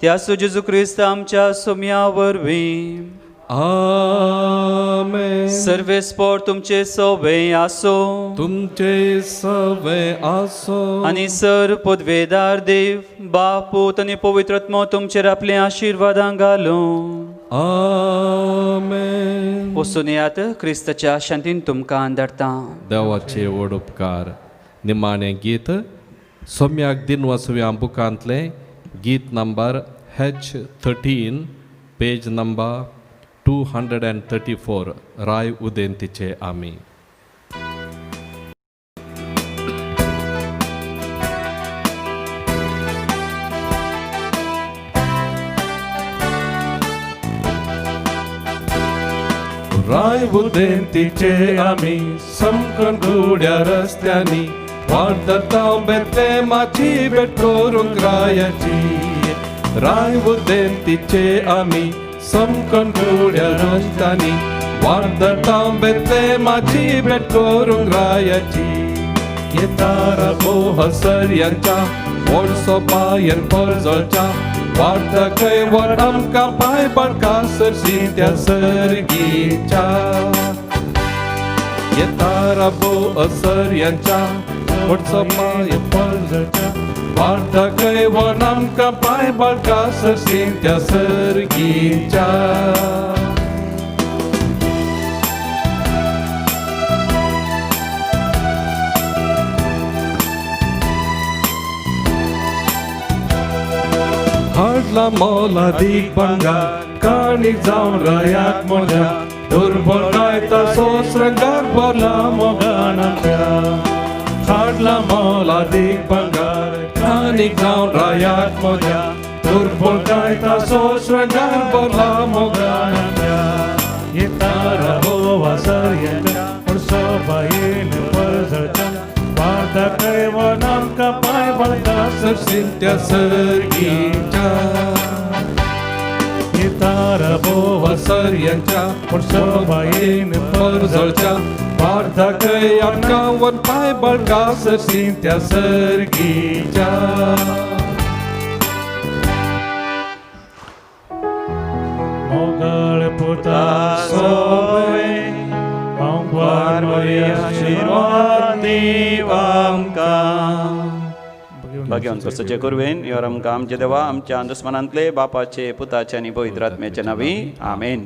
Speaker 1: त्यासो जेजू क्रिस्त आमच्या सोम्या वरवीं.
Speaker 2: आमेन.
Speaker 1: सर्वेस्पोर तुमचे सवे आसो,
Speaker 2: तुमचे सवे आसो.
Speaker 1: आनी सर पदवेदार देव बाप पूत आनी पवित्र आत्मो तुमचेर आपले आशिर्वादां घालूं.
Speaker 2: आमेन.
Speaker 1: वचून येयात, क्रिस्ताच्या शांतीन तुमकां धाडटा.
Speaker 2: देवाचे व्हड उपकार. निमाणें गीत सोम्याक दिनवासुया बुकांतलें गीत नंबर H13 page number 234 राय उदेंतीचे आमी. राय उदेंतीचे आमी समकण गुड्या रस्त्यांनी वाडता बेतलेमाची भेट करूंक रायाची. राय उदेंतीचे आमी समकण गुड्या रस्त्यांनी वाडता बेतलेमाची भेट करूंक रायाची. येतारा बोहसर्यांच्या व्हडसो पांयन परजळच्या वाडता खंय व्हड आमकां पांय पडका सरशी त्या सर्गीच्या. येतारा बोहसर्यांच्या व्हडसो पांयन परजळच्या वाडता खंय व्हड आमकां पांय पडका सरशी त्या सर्गीच्या. हाडला मोलादीक भांगार काणी जावन रायाक मोज्या दुर्बळ गायता सोसरंगार भरला मोगान आमच्या. हाडला मोलादीक भांगार काणी जावन रायाक मोज्या दुर्बळ गायता सोसरंगार भरला मोगान आमच्या.
Speaker 4: येतारा बोवासर्यांच्या सोबायेन परजळच्या वार्ता कैवन आमकां पांय बळका
Speaker 2: सरशी त्या सर्गीच्या.
Speaker 4: येतारा
Speaker 2: बोवासर्यांच्या
Speaker 4: सोबायेन
Speaker 2: परजळच्या वार्ता खंय आमकां वन पांय बळका सरशी त्या सर्गीच्या.
Speaker 4: मोगाळ पुता सोवे आंकवार आशिर्वाद दीव आमकां.
Speaker 5: भाग्यवंत सजे कुरवेन your आमकां आमचे देवा आमच्या दुस्मनांतले बापाचे पुताचे आनी पवित्र आत्म्याचे नांवी आमेन.